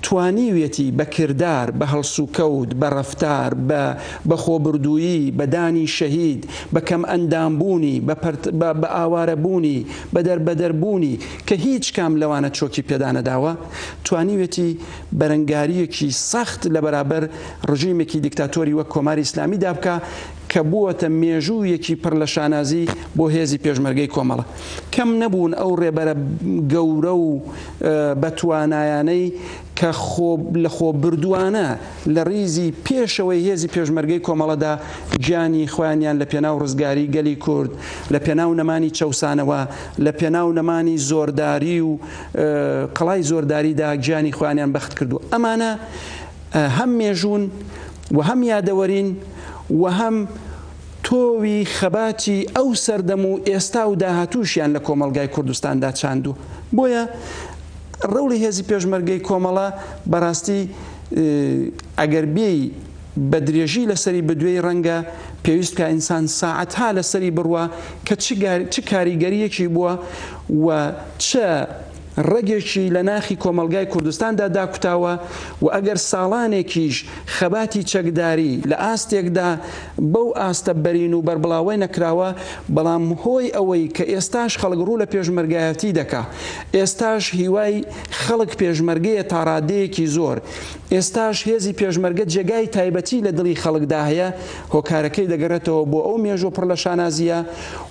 توانیویەتی بە کردار، بە هەڵسوکەوت، بە ڕەفتار، بە بە خۆبردوویی، بە دانی شەهید، بە کەمئەندامبوونی، بە پەرت بە بە ئاوارەبوونی، بە دەربەدەربوونی کە هیچ کام لەوانە چۆکی پێدانەداوە، توانیویەتی بەرەنگارییەکی سەخت لە بەرابەر ڕژیمێکی دیکتاتۆری وەک کۆماری ئیسلامیدا بکا کە بووەتە مێژوویەکی پڕ لە شانازی بۆ هێزی پێشمەرگەی کۆمەڵە. کەم نەبوون ئەو ڕێبەرە گەورە و بەتوانایانەی کە خۆ لەخۆبردووانە لە ڕیزی پێشەوەی هێزی پێشمەرگەی کۆمەڵەدا گیانی خۆیانیان لە پێناو ڕزگاری گەلی کورد، لە پێناو نەمانی چەوسانەوە، لە پێناو نەمانی زۆرداری و قەڵای زۆرداریدا گیانی خۆیانیان بەخت کردووە. ئەمانە هەم مێژوون و هەم یادەوەرین و هەم تۆوی خەباتی ئەو سەردەم و ئێستا و داهاتووشیان لە کۆمەڵگای کوردستاندا چاندووە. بۆیە ڕەوڵی هێزی پێشمەرگەی کۆمەڵە بەڕاستی ئەگەر بێی بە درێژی لەسەری بدوێی ڕەنگە پێویست بکا ئینسان ساعەتها لەسەری بڕوا کە چ کاریگەرییەکی بووە و چ ڕەگێکی لە ناخی کۆمەڵگای کوردستاندا داکوتاوە و ئەگەر ساڵانێکیش خەباتی چەکداری لە ئاستێکدا بەو ئاستە بەرین و بەربڵاوەی نەکراوە، بەڵام هۆی ئەوەی کە ئێستاش خەڵک ڕوو لە پێشمەرگایەتی دەکا، ئێستاش هیوای خەڵک پێشمەرگەیە تا ڕادەیەکی زۆر، ئێستاش هێزی پێشمەرگە جێگای تایبەتی لە دڵی خەڵکدا هەیە، هۆکارەکەی دەگەڕێتەوە بۆ ئەو مێژووە پڕ لە شانازییە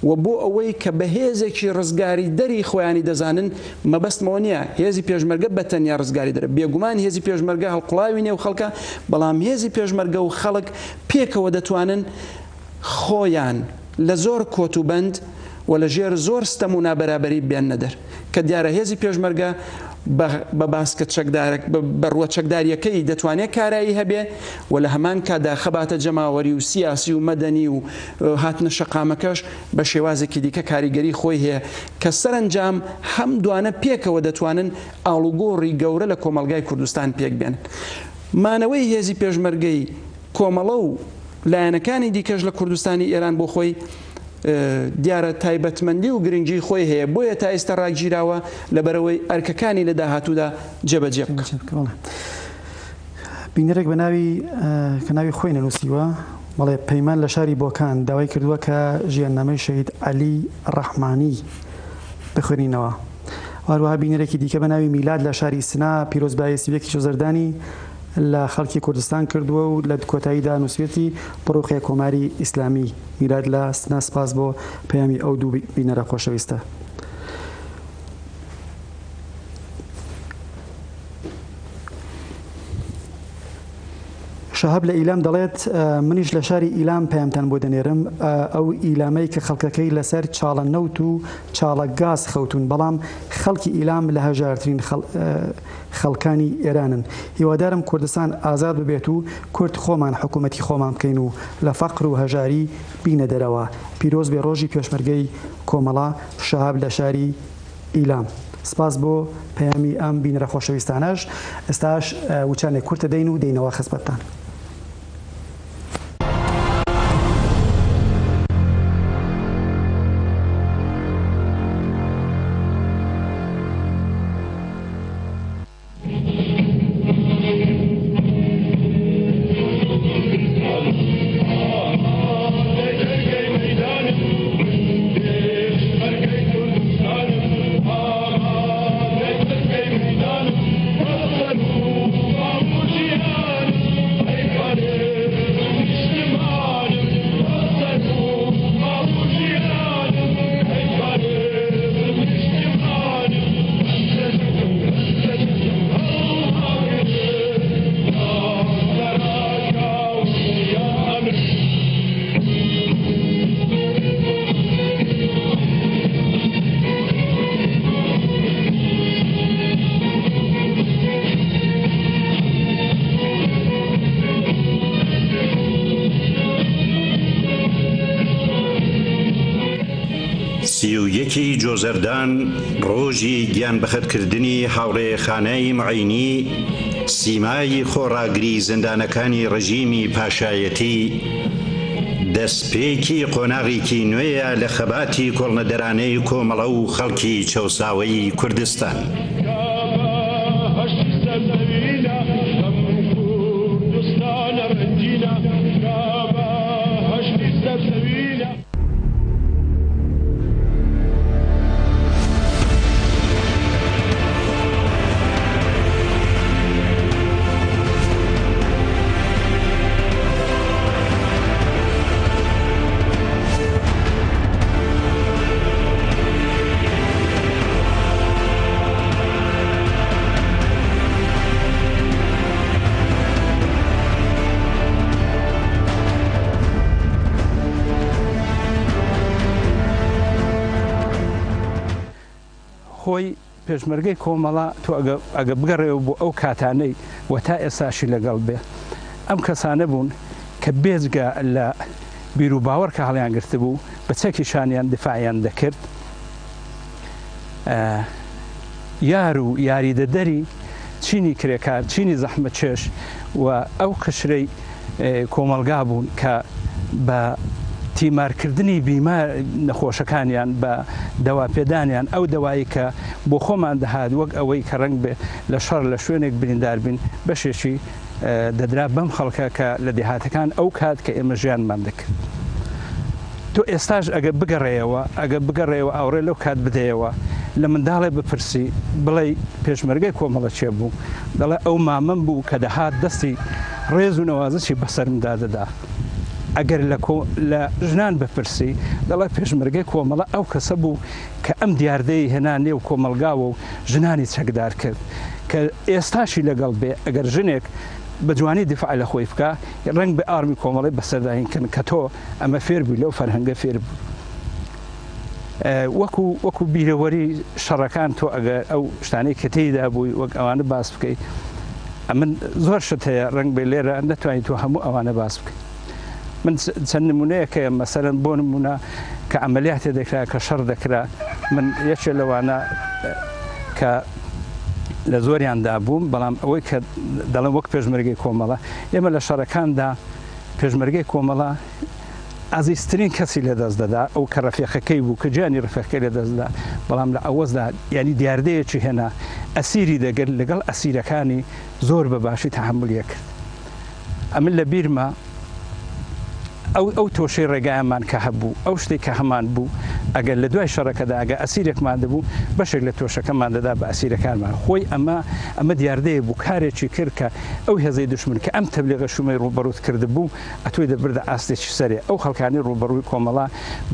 و بۆ ئەوەی کە بە هێزێکی ڕزگاریدەری خۆیانی دەزانن، مەبەستم ئەوە نییە هێزی پێشمەرگە بە تەنیا ڕزگاریدەرە، بێگومان هێزی پێشمەرگە هەڵقوڵاوی نێو خەڵکە، بەڵام هێزی پێشمەرگە و خەڵک پێکەوە دەتوانن خۆیان لە زۆر کۆت و بەند و لە ژێر زۆر ستەم و نابەرابەری بێننە دەر. کە دیارە هێزی پێشمەرگە بە بە باسکە چەکدارە بە ڕووە چەکدارییەکەی دەتوانێ کارایی هەبێ و لە هەمان کاتدا خەباتە جەماوەری و سیاسی و مەدەنی و هاتنە شەقامەکەش بە شێوازێکی دیکە کاریگەری خۆی هەیە کە سەرەنجام هەم دوانە پێکەوە دەتوانن ئاڵوگۆڕی گەورە لە کۆمەڵگای کوردستان پێک بێنن. مانەوەی هێزی پێشمەرگەی کۆمەڵە و لایەنەکانی دیکەش لە کوردستانی ئێران بۆ خۆی دیارە تایبەتمەندی و گرنگی خۆی هەیە، بۆیە تا ئێستا ڕاگیراوە لەبەرئەوەی ئەرکەکانی لە داهاتوودا جێبەجێ بکات. بینەرێک بە ناوی کە ناوی خۆی نەنووسیوە بەڵێ پەیمان لە شاری بۆکان داوای کردووە کە ژیاننامەی شەهید عەلی ڕەحمانی بخوێنینەوە. هەروەها بینەرێکی دیکە بە ناوی میلاد لە شاری سنا پیرۆزبایی 31 جۆزەردانی لە خەڵکی کوردستان کردووە و لە کۆتاییدا نووسویەتی بڕوخێ کۆماری ئیسلامی. میلاد لە سنە سپاس بۆ پەیامی ئەو دوو بینەرە خۆشەویستە. شەهاب لە ئیلام دەڵێت، منیش لە شاری ئیلام پەیامتان بۆ دەنێرم، ئەو ئیلامەی کە خەڵکەکەی لەسەر چاڵە نەوت و چاڵە گاز خەوتوون، بەڵام خەڵکی ئیلام لە هەژارترین خەڵکانی ئێرانن. هیوادارم کوردستان ئازاد ببێت و کورد خۆمان حکوومەتی خۆمان بکەین و لە فەقر و هەژاری بینە دەرەوە. پیرۆز بێ ڕۆژی پێشمەرگەی کۆمەڵە. شەهاب لە شاری ئیلام. سپاس بۆ پەیامی ئەم بینەرە خۆشەویستانەش. ئێستاش وچانێک کورتە دەین و دێینەوە خزمەتتان. 31 ی جۆزەردان ڕۆژی گیانبەختکردنی هاوڕێ خانای معینی، سیمای خۆڕاگری زیندانەکانی ڕژیمی پاشایەتی، دەستپێکی قۆناغێکی نوێیە لە خەباتی کۆڵنەدەرانەی کۆمەڵە و خەڵکی چەوساوەی کوردستان. خۆی پێشمەرگەی کۆمەڵە تۆ ئەگە بگەڕێەوە بۆ ئەو کاتانەی و تا ئێستاشی لەگەڵ بێ ئەم کەسانە بوون کە بێجگە لە بیر و باوەڕ کە هەڵیان گرتبوو بە چەکی شانیان دفاعیان دەکرد یار و یاریدەدەری چینی کرێکار، چینی زەحمەتکێش و ئەو قشرەی کۆمەڵگا بوون کە بە تیمارکردنی بیمار نەخۆشەکانیان بە دەواپێدانیان ئەو دەوایی کە بۆ خۆمان دەهات وەک ئەوەی کە ڕەنگ بێ لە شەڕ لە شوێنێک بریندار بین بەشێکی دەدرا بەم خەڵکە کە لە دێهاتەکان ئەو کات کە ئێمە ژیانمان دەکرد. تۆ ئێستاش ئەگەر بگەڕێیەوە، ئەگەر بگەڕێیەوە ئاوڕێ لەو کات بدەیەوە، لە منداڵێ بپرسی بڵێی پێشمەرگەی کۆمەڵە کێ بوو؟ دەڵێ ئەو مامەم بوو کە دەهات دەستی ڕێز و نەوازشی بەسەرمدا دەدا. ئەگەر لە کۆ لە ژنان بپرسی دەڵێ پێشمەرگەی کۆمەڵە ئەو کەسە بوو کە ئەم دیاردەی هێنا نێو کۆمەڵگاوە و ژنانی چەکدار کرد. کە ئێستاشی لەگەڵ بێ ئەگەر ژنێک بە جوانی دیفاع لە خۆی بکا ڕەنگ بێ ئاڕمی کۆمەڵەی بەسەردا هین کەن کە تۆ ئەمە فێر بووی لەو فەرهەنگە فێر بووی وەکو وەکو بیرەوەری شەڕەکان تۆ ئەگەر ئەو شتانەی کە تێیدا بووی وەک ئەوانە باس بکەی ئەمن زۆر شت هەیە ڕەنگ بێ لێرە نەتوانیت تۆ هەموو ئەوانە باس بکەی من چەند نمونەیەک هەیە مەسەلەن بۆ نمونە کە عملیاتێ دەکرا کە شەڕ دەکرا من یەکێ لەوانە کە لە زۆریاندا بووم بەڵام ئەوەی کە دەڵێم وەک پێشمەرگەی کۆمەڵە ئێمە لە شەڕەکاندا پێشمەرگەی کۆمەڵە ئازیزترین کەسی لەدەست دەدا ئەو کە ڕەفیقەکەی بوو کە گیانی ڕەفیقەکەی لەدەستدا بەڵام لە عەوەزدا یانی دیاردەیەکی هێنا ئەسیری دەگرت لەگەڵ ئەسیرەکانی زۆر بە باشی تەحەمولی ئەکرد ئەمن لە بیرمە ئەو ئەو تۆشەی ڕێگایەمان کە هەبوو ئەو شتێک کە هەمان بوو ئەگەر لە دوای شەڕەکەدا ئەگە ئەسیرێکمان دەبوو بەشێک لە تۆشەکەمان دەدا بە ئەسیرەکانمان خۆی ئەمە ئەمە دیاردەیە بوو کارێکی کرد کە ئەو هێزەی دوشمن کە ئەم تەبلیغە شومەی ڕووبەڕووت کردبوو ئەتۆی دەبردە ئاستێکی سەرێ ئەو خەڵکانی ڕووبەڕووی کۆمەڵە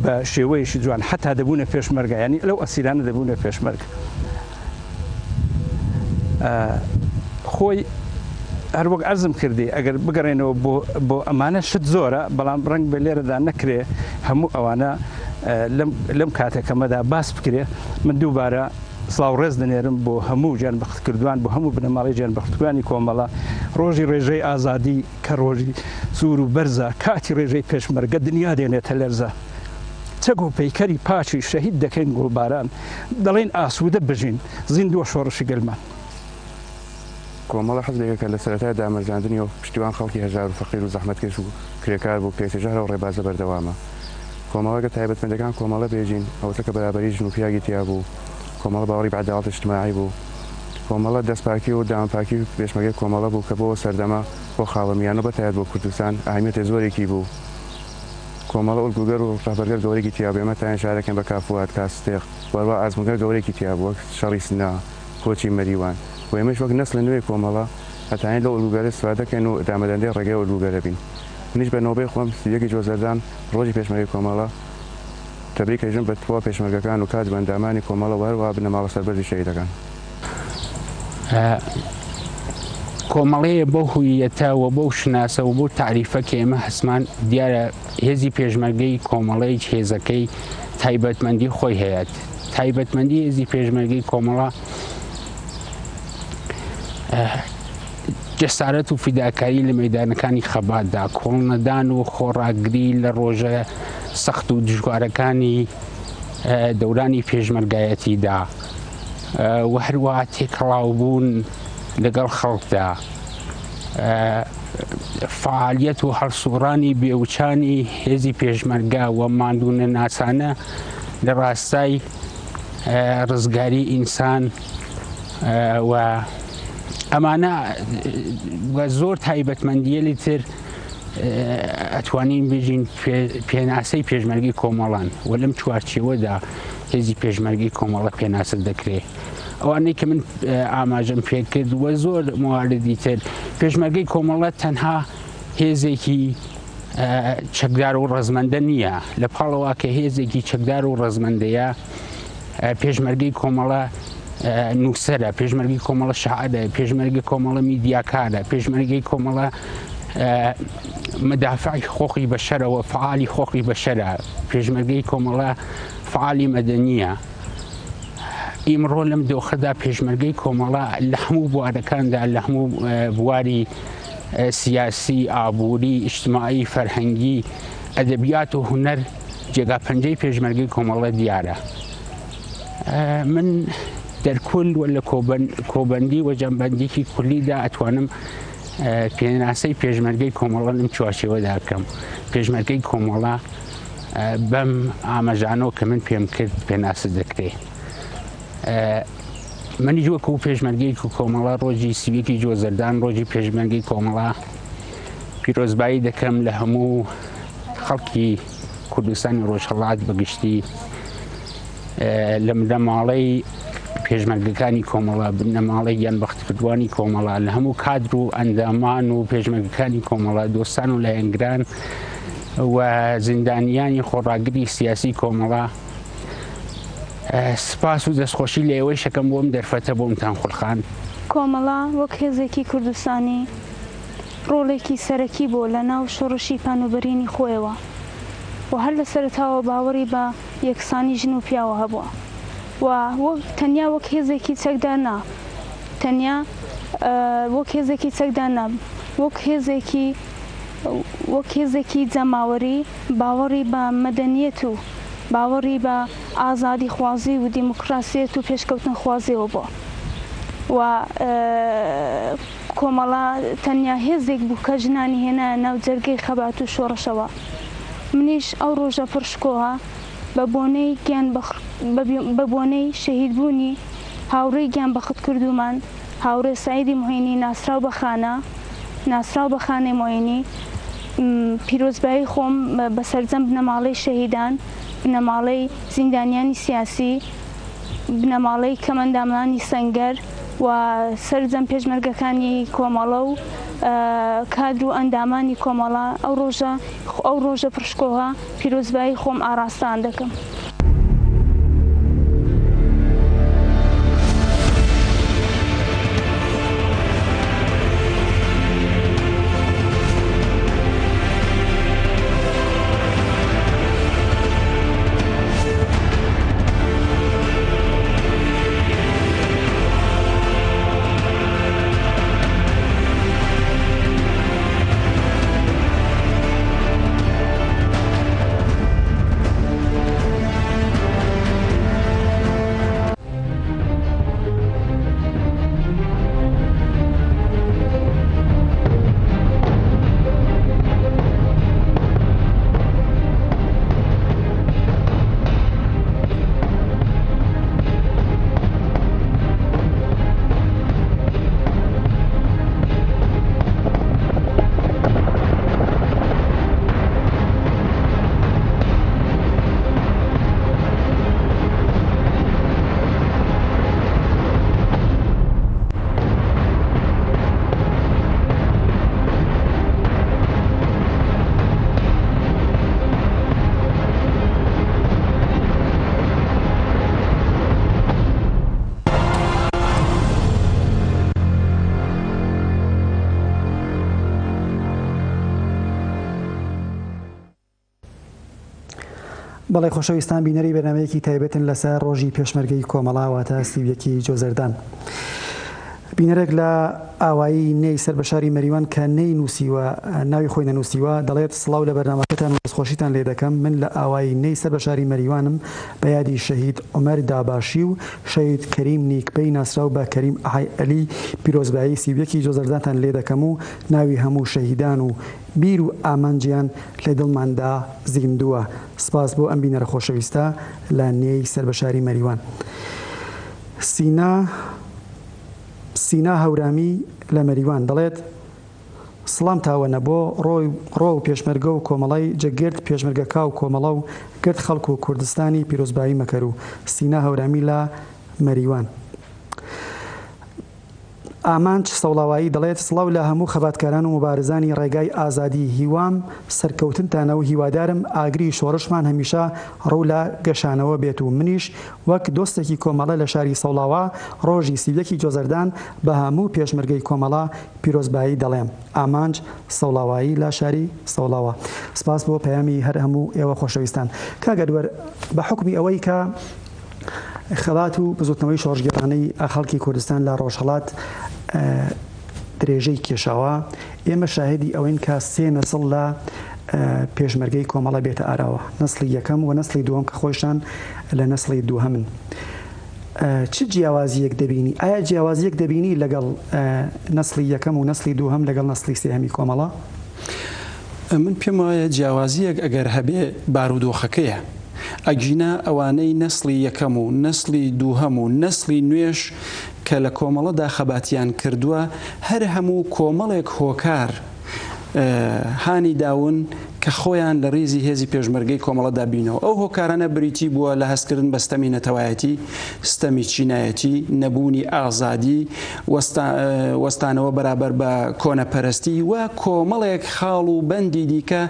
بە شێوەیەکی جوان حەتا دەبوونە پێشمەرگە یانی لەو ئەسیرانە دەبوونە پێشمەرگە خۆی. هەر وەک عەرزم کردی ئەگەر بگەڕێنەوە بۆ بۆ ئەمانە شت زۆرە بەڵام ڕەنگ بێ لێرەدا نەکرێ هەموو ئەوانە لەم لەم کاتە کەمەدا باس بکرێ من دووبارە سڵاو ڕێز دەنێرم بۆ هەموو گیانبەختکردوان بۆ هەموو بنەماڵەی گیانبەختکردوانی کۆمەڵە ڕۆژی ڕێژەی ئازادی کە ڕۆژی سوور و بەرزە کاتی ڕێژەی پێشمەرگە دنیا دێنێتە لەرزە چەک و پەیکەری پاکی شەهید دەکەین گوڵباران دەڵێین ئاسوودە بژین زیندووە شۆڕشی گەلمان. کۆمەڵە حزبێکە کە لە سەرەتای دامەزراندنیەوە پشتیوان خەڵکی هەژار و فەقیر و زەحمەتکێش و کرێکار بوو کە ئێستەش هەر ئەو ڕێبازە بەردەوامە. کۆمەڵە گەر تایبەتمەندیەکان کۆمەڵە بێژین ئەوەسە کە بەرابەری ژن و پیاگی تیا بوو، کۆمەڵە باوەڕی بە عەداڵەت ئیجتماعی بوو، کۆمەڵە دەستپاکی و دامەنپاکی پێشمەرگەی کۆمەڵە بوو کە بۆ سەردەمە بۆ خاوەمیانە و بەتایبەت بۆ کوردستان ئەهمیەتێ زۆرێکی بوو. کۆمەڵە ئولگوگەر و ڕەهبەرگەر گەورەێکی تیا بوو ئێمە تاین شارەکێن بە کاک فواد، کاک ستێق و هەروا ئازموونگەر گەورەێکی تیا بوو وەک شەڕی سنە، کۆچی مەریوان و ئێمەش وەک نەسڵی نوێی کۆمەڵە ئەتانین لەو ئولگوگەرە ئیستفادە کەین و ئیدامەدەندەی ڕێگای ئولگوگەرە بین. منیش بە نۆبەی خۆم 31 جۆزەردان ڕۆژی پێشمەرگەی کۆمەڵە تەبریک ئێژم بە تەواو پێشمەرگەکان و کادر و ئەندامانی کۆمەڵە و هەروەها بنەماڵە سەربەرزی شەهیدەکان. کۆمەڵەیە بەو هویەتە و بەو شناسە و بەو تاریفە کە ئێمە هەستمان دیارە هێزی پێشمەرگەی کۆمەڵەی هێزەکەی تایبەتمەندی خۆی هەیە تایبەتمەندی هێزی پێشمەرگەی کۆمەڵە جەسارەت و فیداکاری لە مەدانەکانی خەباتدا کۆڵنەدان و خۆڕاگری لە ڕۆژە سەخت و دژوارەکانی دەورانی پێشمەرگایەتیدا و هەروەها تێکەڵاوبوون لەگەڵ خەڵکدا فعالیت و هەڵسوڕانی بێوچانی هێزی پێشمەرگە و ماندوونەناسانە لە ڕاستای ڕزگاری ئینسان و ئەمانە بە زۆر تایبەتمەندیەلی تر ئەتوانین بژین پێناسەی پێشمەرگی کۆمەڵان و لەم چوارچێوەدا هێزی پێشمەرگی کۆمەڵە پێناسە دەکرێت ئەوانەی کە من ئاماژەم پێکرد و زۆر مواردی تر پێشمەرگەی کۆمەڵە تەنها هێزێکی چەکدار و ڕزمەندە نییە لە پاڵەوە کە هێزێکی چەکدار و ڕزمەندەیە پێشمەرگەی کۆمەڵە نووسەرە پێشمەرگی کۆمەڵە شاعرە پێشمەرگی کۆمەڵە میدیاکارە پێشمەرگەی کۆمەڵە مدافعی خۆقی بەشەرەوە فعالی خۆقی بەشەرە پێشمەرگەی کۆمەڵە فعالی مەدەنیە ئیمڕۆ لەم دۆخەدا پێشمەرگەی کۆمەڵە لە هەموو بوارەکاندا لە هەموو بواری سیاسی ئابووری ئیجتماعی فەرهەنگی ئەدەبیات و هونەر جێگا پەنجەی پێشمەرگەی کۆمەڵە دیارە. من دەرکول و لە کۆبەندی و جەمبەندیکی کولیدا ئەتوانم پێناسەی پێشمەرگەی کۆمەڵە لەم چوارچێوەدا بکەم. پێشمەرگەی کۆمەڵە بەم ئاماژانەوە کە من پێم کرد پێناسە دەکرێ. منیش وەکو پێشمەرگەی کۆمەڵە ڕۆژی سیویەکی جۆزەردان ڕۆژی پێشمەرگەی کۆمەڵە پیرۆزبایی دەکەم لە هەموو خەڵکی کوردستانی ڕۆژهەڵات بەگشتی لە بنەماڵەی پێشمەرگەکانی کۆمەڵە بنەماڵەی گیانبەختکردوانی کۆمەڵە لە هەموو کادر و ئەندامان و پێشمەرگەکانی کۆمەڵە دۆستان و لایەنگران و زیندانیانی خۆڕاگری سیاسی کۆمەڵە سپاس و دەستخۆشی لە ئێوەی شەکەم بۆم دەرفەتە بۆمتان خولخان. کۆمەڵە وەک هێزێکی کوردستانی ڕۆڵێکی سەرەکی بووە لە ناو شۆڕشی پانوبەرینی خۆیەوە و هەر لە سەرەتاوە باوەڕی بە یەکسانی ژن و پیاوە هەبووە و وەک تەنیا وەک هێزێکی چەکدار نا تەنیا وەک هێزێکی چەکدار نا وەک هێزێکی وەک هێزێکی جەماوەری باوەڕی بە مەدەنیەت و باوەڕی بە ئازادیخوازی و دیموکراسیەت و پێشکەوتنخوازیەوە بووە و کۆمەڵە تەنیا هێزێک بوو کە ژنانی هێنایە ناو جەرگەی خەبات و شۆڕشەوە. منیش ئەو ڕۆژە پڕ شکۆهە بە بۆنەی گیان بە بۆنەی شەهید بوونی هاوڕێی گیان بەختکردوومان هاوڕێ سەعیدی موعینی ناسراو بە خانە ناسراو بە خانەی موعینی پیرۆزبایی خۆم بە سەرجەم بنەماڵەی شەهیدان بنەماڵەی زیندانیانی سیاسی بنەماڵەی کەمئەندامانی سەنگەر و سەرجەم پێشمەرگەکانی کۆمەڵە و کادر و ئەندامانی کۆمەڵە ئەو ڕۆژە ئەو ڕۆژە پڕشکۆهە پیرۆزبایی خۆم ئاڕاستەیان دەکەم. بەڵێ خۆشەویستان بینەری بەرنامەیەکی تایبەتن لەسەر ڕۆژی پێشمەرگەی کۆمەڵە واتە 31 ی جۆزەردان. بینەرێک لە ئاوایی نێی سەر بە شاری مەریوان کە نەی نووسیوە ناوی خۆی نەنووسیوە دەڵێت سڵاو لە بەرنامەکەتان و دەستخۆشیتان لێ دەکەم من لە ئاوایی نێی سەر بە شاری مەریوانم بە یادی شەهید عومەر داباشی و شەهید کەریم نیکپەی ناسراو بە کەریم ئەحەی عەلی پیرۆزبایی 31 ی جۆزەردانتان لێ دەکەم و ناوی هەموو شەهیدان و بیر و ئامانجیان لە دڵماندا زیندووە. سپاس بۆ ئەم بینەرە خۆشەویستە لە نێی سەر بە شاری مەریوان. سینا سینا هەورامی لە مەریوان دەڵێت، سڵام تاوەنە بۆ ڕۆ و پێشمەرگە و کۆمەڵەی جە گرد پێشمەرگەکا و کۆمەڵە و گرد خەڵک و کوردستانی پیرۆزبایی مەکەرو. سینا هەورامی لە مەریوان. ئامانج سەوڵاوایی دەڵێت، سڵاو لە هەموو خەباتکاران و موبارزانی ڕێگای ئازادی، هیوام سەرکەوتنتانە و هیوادارم ئاگری شۆڕشمان هەمیشە ڕوو لە گەشانەوە بێت و منیش وەک دۆستێکی کۆمەڵە لە شاری سەوڵاوا ڕۆژی 31 ی جۆزەردان بە هەموو پێشمەرگەی کۆمەڵە پیرۆزبایی دەڵێم. ئامانج سەوڵاوایی لە شاری سەوڵاوا. سپاس بۆ پەیامی هەر هەموو ئێوە خۆشەویستان. کاک ئەدوەر بە حوکمی ئەوەی کە خەبات و بزوتنەوەی شۆڕشگێڕانەی خەڵکی کوردستان لە ڕۆژهەڵات درێژەی کێشاوە، ئێمە شاهدی ئەوەین کە سێ نەسڵ لە پێشمەرگەی کۆمەڵە بێتە ئاراوە، نەسڵی یەکەم و نەسڵی دووەم کە خۆیشان لە نەسڵی دووهەمن. چ جیاوازییەک دەبینی؟ ئایا جیاوازییەک دەبینی لەگەڵ نەسڵی یەکەم و نەسڵی دووهەم لەگەڵ نەسڵی سێهەمی کۆمەڵە؟ من پێم وایە جیاوازییەک ئەگەر هەبێ بارودۆخەکەیە. ئەگینا ئەوانەی نەسڵی یەکەم و نەسڵی دووهەم و نەسڵی نوێش کە لە کۆمەڵەدا خەباتیان کردووە هەر هەموو کۆمەڵێک هۆکار هانی داون کە خۆیان لە ریزی هێزی پێشمەرگەی کۆمەڵەدا بینەوە. ئەو هۆکارانە بریتی بووە لە هەستکردن بە ستەمی نەتەوایەتی، ستەمی چینایەتی، نەبوونی ئازادی، وەستانەوە بەرابەر بە کۆنەپەرستی و کۆمەڵێک خاڵ و بەندی دیکە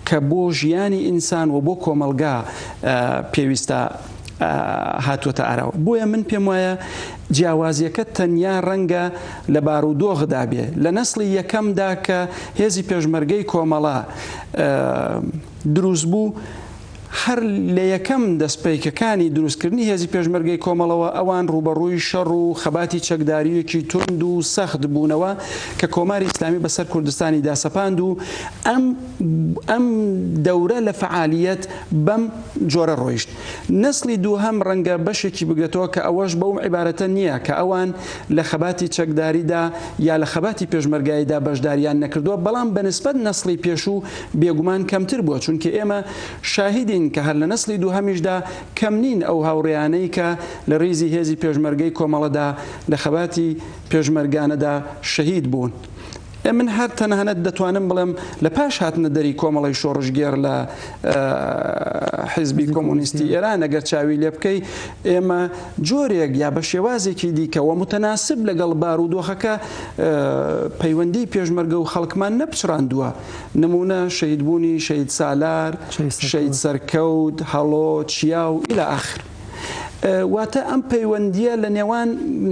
کە بۆ ژیانی ئینسان و بۆ کۆمەڵگا پێویستە هاتووەتە ئاراوە. بۆیە من پێم وایە جیاوازیەکە تەنیا ڕەنگە لە بارودۆخدا بێ. لە نەسڵی یەکەمدا کە هێزی پێشمەرگەی کۆمەڵە دروست بوو، هەر لە یەکەم دەستپێکەکانی دروستکردنی هێزی پێشمەرگەی کۆمەڵەوە ئەوان ڕووبەڕووی شەڕ و خەباتی چەکدارییەکی توند و سەخت بوونەوە کە کۆماری ئیسلامی بەسەر کوردستانی داسەپاند و ئەم ئەم دەورە لە فەعالییەت بەم جۆرە ڕۆیشت. نەسڵی دووهەم ڕەنگە بەشێکی بگرێتەوە کە ئەوەش بەو عیبارەتە نییە کە ئەوان لە خەباتی چەکداریدا یا لە خەباتی پێشمەرگاییدا بەشداریان نەکردووە، بەڵام بە نسبەت نەسڵی پێشوو بێگومان کەمتر بووە، چونکە ئێمە شاهیدین کە هەر لە نەسڵی دووهەمیشدا کەم نین ئەو هاوڕێیانەی کە لە ڕیزی هێزی پێشمەرگەی کۆمەڵەدا لە خەباتی پێشمەرگانەدا شەهید بوون. من هەر تەنانەت دەتوانم بڵێم لە پاش هاتنە دەری کۆمەڵەی شۆڕشگێڕ لە حیزبی کۆمۆنیستی ئێران ئەگەر چاوی لێ بکەی ئێمە جۆرێک یا بە شێوازێکی دیکە و متەناسب لەگەڵ بارودۆخەکە پەیوەندی پێشمەرگە و خەڵکمان نەپچڕاندووە. نموونە شەهیدبوونی شەهید سالار، شەهید سەرکەوت، هەڵۆ، چیا و الی آخر. واتە ئەم پەیوەندییە لە نێوان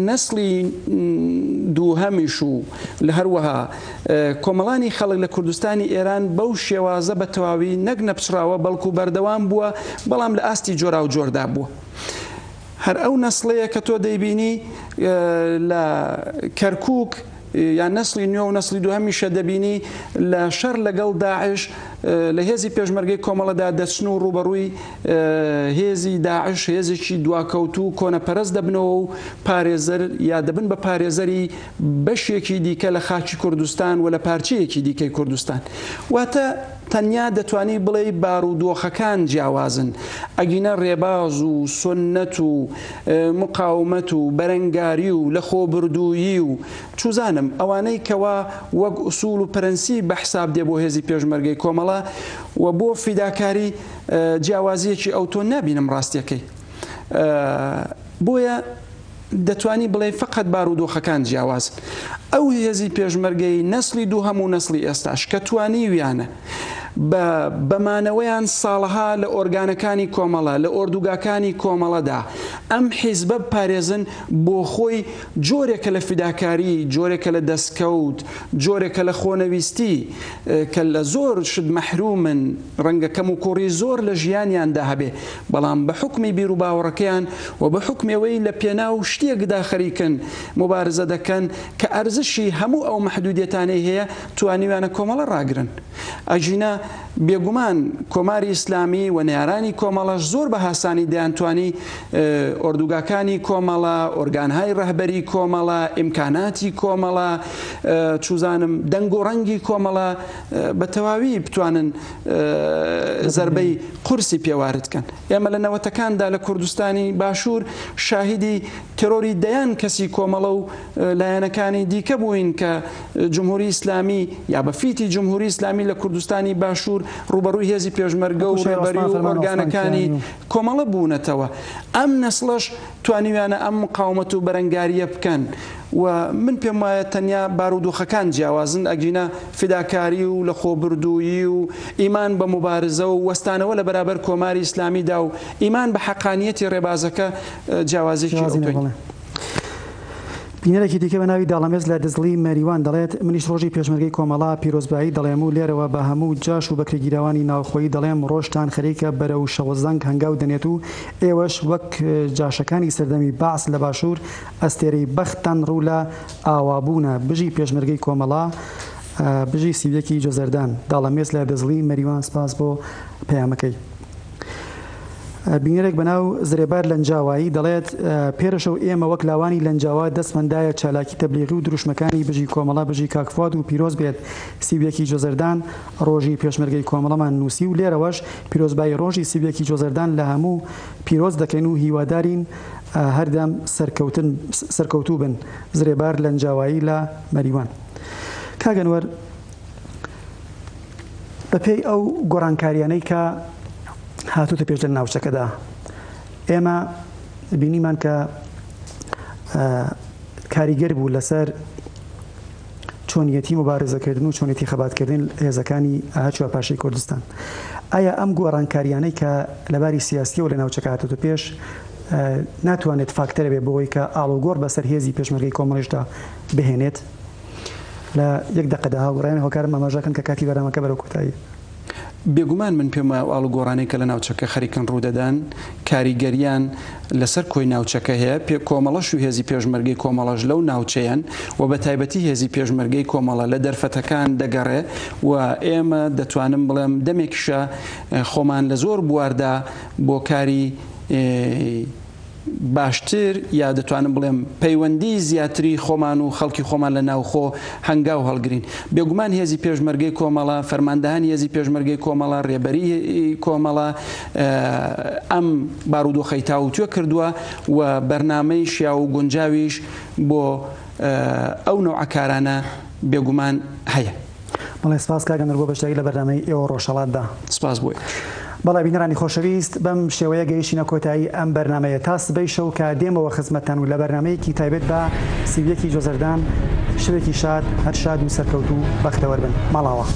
نەسڵی دووهەمیش و لە هەروەها کۆمەڵانی خەڵک لە کوردستانی ئێران بەو شێوازە بە تەواوی نەک نەپچڕاوە بەڵکو بەردەوام بووە بەڵام لە ئاستی جۆراوجۆردا بووە. هەر ئەو نەسڵەیە کە تۆ دەیبینی لە کەرکووک یان نەسڵی نوێ و نەسڵی دووهەمیشە دەبینی لە شەڕ لەگەڵ داعش لە هێزی پێشمەرگەی کۆمەڵەدا دەچن و ڕووبەڕووی هێزی داعش هێزێکی دواکەوتوو و کۆنەپەرست دەبنەوە و پارێزەر یا دەبن بە پارێزەری بەشێکی دیکە لە خاکی کوردستان و لە پارچەیەکی دیکەی کوردستان. واتە تەنیا دەتوانی بڵێی بارودۆخەکان جیاوازن، ئەگینا ڕێباز و سوننەت و مقاومەت و بەرەنگاری و لەخۆبردوویی و چوزانم ئەوانەی کەوا وەک ئوسوڵ و پرەنسیپ بە حساب دێ بۆ هێزی پێشمەرگەی کۆمەڵە و بۆ فیداکاری جیاوازییەکی ئەوتۆ نابینم ڕاستیەکەی. بۆیە دەتوانی بڵێی فەقەت بارودۆخەکان جیاوازن. ئەو هێزی پێشمەرگەی نەسڵی دووهەم و نەسڵی ئێستاش کە توانیویانە. بە بە مانەوەیان ساڵەها لە ئۆرگانەکانی کۆمەڵە، لە ئۆردوگاکانی کۆمەڵەدا ئەم حیزبە بپارێزن بۆ خۆی جۆرێکە لە فیداکاری، جۆرێکە لە دەسکەوت، جۆرێکە لە خۆنەویستی کە لە زۆر شت مەحرومن، ڕەنگە کەموکوڕی زۆر لە ژیانیاندا هەبێ، بەڵام بە حوکمی بیروباوەڕەکەیان و بە حوکمی ئەوەی لە پێناو شتێکدا خەریکن موبارزە دەکەن کە ئەرزشی هەموو ئەو مەحدودیەتانەی هەیە، توانیویانە کۆمەڵە ڕاگرن. ئەگینا بێگومان کۆماری ئیسلامی و نەیارانی کۆمەڵەش زۆر بە هاسانی دەیانتوانی ئۆردوگاکانی کۆمەڵە، ئۆرگانهای ڕەهبەری کۆمەڵە، ئیمکاناتی کۆمەڵە، چوزانم دەنگ و ڕەنگی کۆمەڵە بە تەواوی بتوانن زەربەی قورسی پێ وارد کەن. ئێمە لە نەوەتەکاندا لە کوردستانی باشوور شاهیدی تێرۆری دەیان کەسی کۆمەڵە و لایەنەکانی دیکە بووین کە جمهوری ئیسلامی یا بە فیتی جمهوری ئیسلامی لە کوردستانی باشوور ڕووبەڕووی هێزی پێشمەرگە و ڕێبەری و ئۆرگانەکانی کۆمەڵە بوونەتەوە. ئەم نەسڵەش توانیویانە ئەم مقاومەت و بەرەنگارییە بکەن و من پێم وایە تەنیا بارودۆخەکان جیاوازن ئەگینا فیداکاری و لەخۆبردوویی و ئیمان بە موبارزە و وەستانەوە لە بەرابەر کۆماری ئیسلامیدا و ئیمان بە حەقانیەتی ڕێبازەکە جیاوازیەکی ئەوتۆی نیە. بینەرێکی دیکە بە ناوی داڵەمێز لە دزڵی مەریوان دەڵێت، منیش ڕۆژی پێشمەرگەی کۆمەڵە پیرۆزبایی دەڵێم و لێرەوە بە هەموو جاش و بەکرێگیراوانی ناوخۆیی دەڵێم ڕۆژتان خەریکە بەرەو شەوەزەنگ هەنگاو دەنێت و ئێوەش وەک جاشەکانی سەردەمی بەعس لە باشوور ئەستێرەی بەختتان ڕوو لە ئاوابوونە بژی پێشمەرگەی کۆمەڵە بژی 31 ی جۆزەردان. داڵەمێز لە دزڵی مەریوان سپاس بۆ پەیامەکەی. بینەرێک بەناو زرێبار لەنجاوایی دەڵێت، پێرەشەو ئێمە وەک لاوانی لەنجاوا دەستمان دایە چالاکی تەبلیغی و دروشمەکانی بژی کۆمەڵە بژی کاک فواد و پیرۆز بێت 31 ی جۆزەردان ڕۆژی پێشمەرگەی کۆمەڵەمان نووسی و لێرەوەش پیرۆزبایی ڕۆژی 31 ی جۆزەردان لە هەموو پیرۆز دەکەین و هیوادارین هەردەم سەرکەوتن سەرکەوتوو بن زرێبار لەنجاوایی لە مەریوان کاک ئەنوەر بەپێی ئەو گۆڕانکاریانەی کە هاتووتە پێش لە ناوچەکەدا ئێمە بینیمان کە کاریگەر بوو لەسەر چۆنیەتی مبارزەکردن و چۆنیەتی خەباتکردن هێزەکانی هەرچوار پارچەی کوردستان. ئایا ئەم گۆڕانکاریانەی کە لەباری سیاسیەوە لە ناوچەکە هاتۆتە پێش ناتوانێت فاکتەرە بێ بۆی کە ئاڵوگۆڕ بەسەر هێزی پێشمەرگەی کۆمەڵیشدا بهێنێت؟ لە یەک دەقەدا هاوڕێیان هۆکارم ئاماژەکەن کە کاتی بەرنامەکە بەرەو کۆتایی. بێگومان من پێم وایە ئەو ئاڵوگۆڕانەی کە لە ناوچەکە خەریکن ڕوودەدەن کاریگەریان لەسەر کۆی ناوچەکە هەیە، پێ کۆمەڵەش و هێزی پێشمەرگەی کۆمەڵەش لەو ناوچەیەن و بە تایبەتی هێزی پێشمەرگەی کۆمەڵە لە دەرفەتەکان دەگەڕێ و ئێمە دەتوانم بڵێم دەمێکیشە خۆمان لە زۆر بواردا بۆ کاری باشتر یا دەتوانم بڵێم پەیوەندی زیاتری خۆمان و خەڵکی خۆمان لە ناوخۆ هەنگاو هەڵگرین. بێگومان هێزی پێشمەرگەی کۆمەڵە، فەرماندەهانی هێزی پێشمەرگەی کۆمەڵە، رێبەری کۆمەڵە ئەم بارودۆخەی تاوتوێ کردووە و بەرنامەی شیاو و گونجاویش بۆ ئەو نەوعە کارانە بێگومان هەیە. بەڵێ سپاس کاک ئەنوەر بۆ بەشداری لە بەرنامەی ئێوە ڕۆژهەڵاتدا. سپاس بۆ ئێوەش. بەڵێ بینەرانی خۆشەویست بەم شێوەیە گەیشتینە کۆتایی ئەم بەرنامەیە تا سبەی شەو کە دێمەوە خزمەتتان و لە بەرنامەیەکی تایبەت بە 31 ی جۆزەردان شەوێکی شاد هەر شاد و سەرکەوتوو بەختەوەر بن ماڵاوا.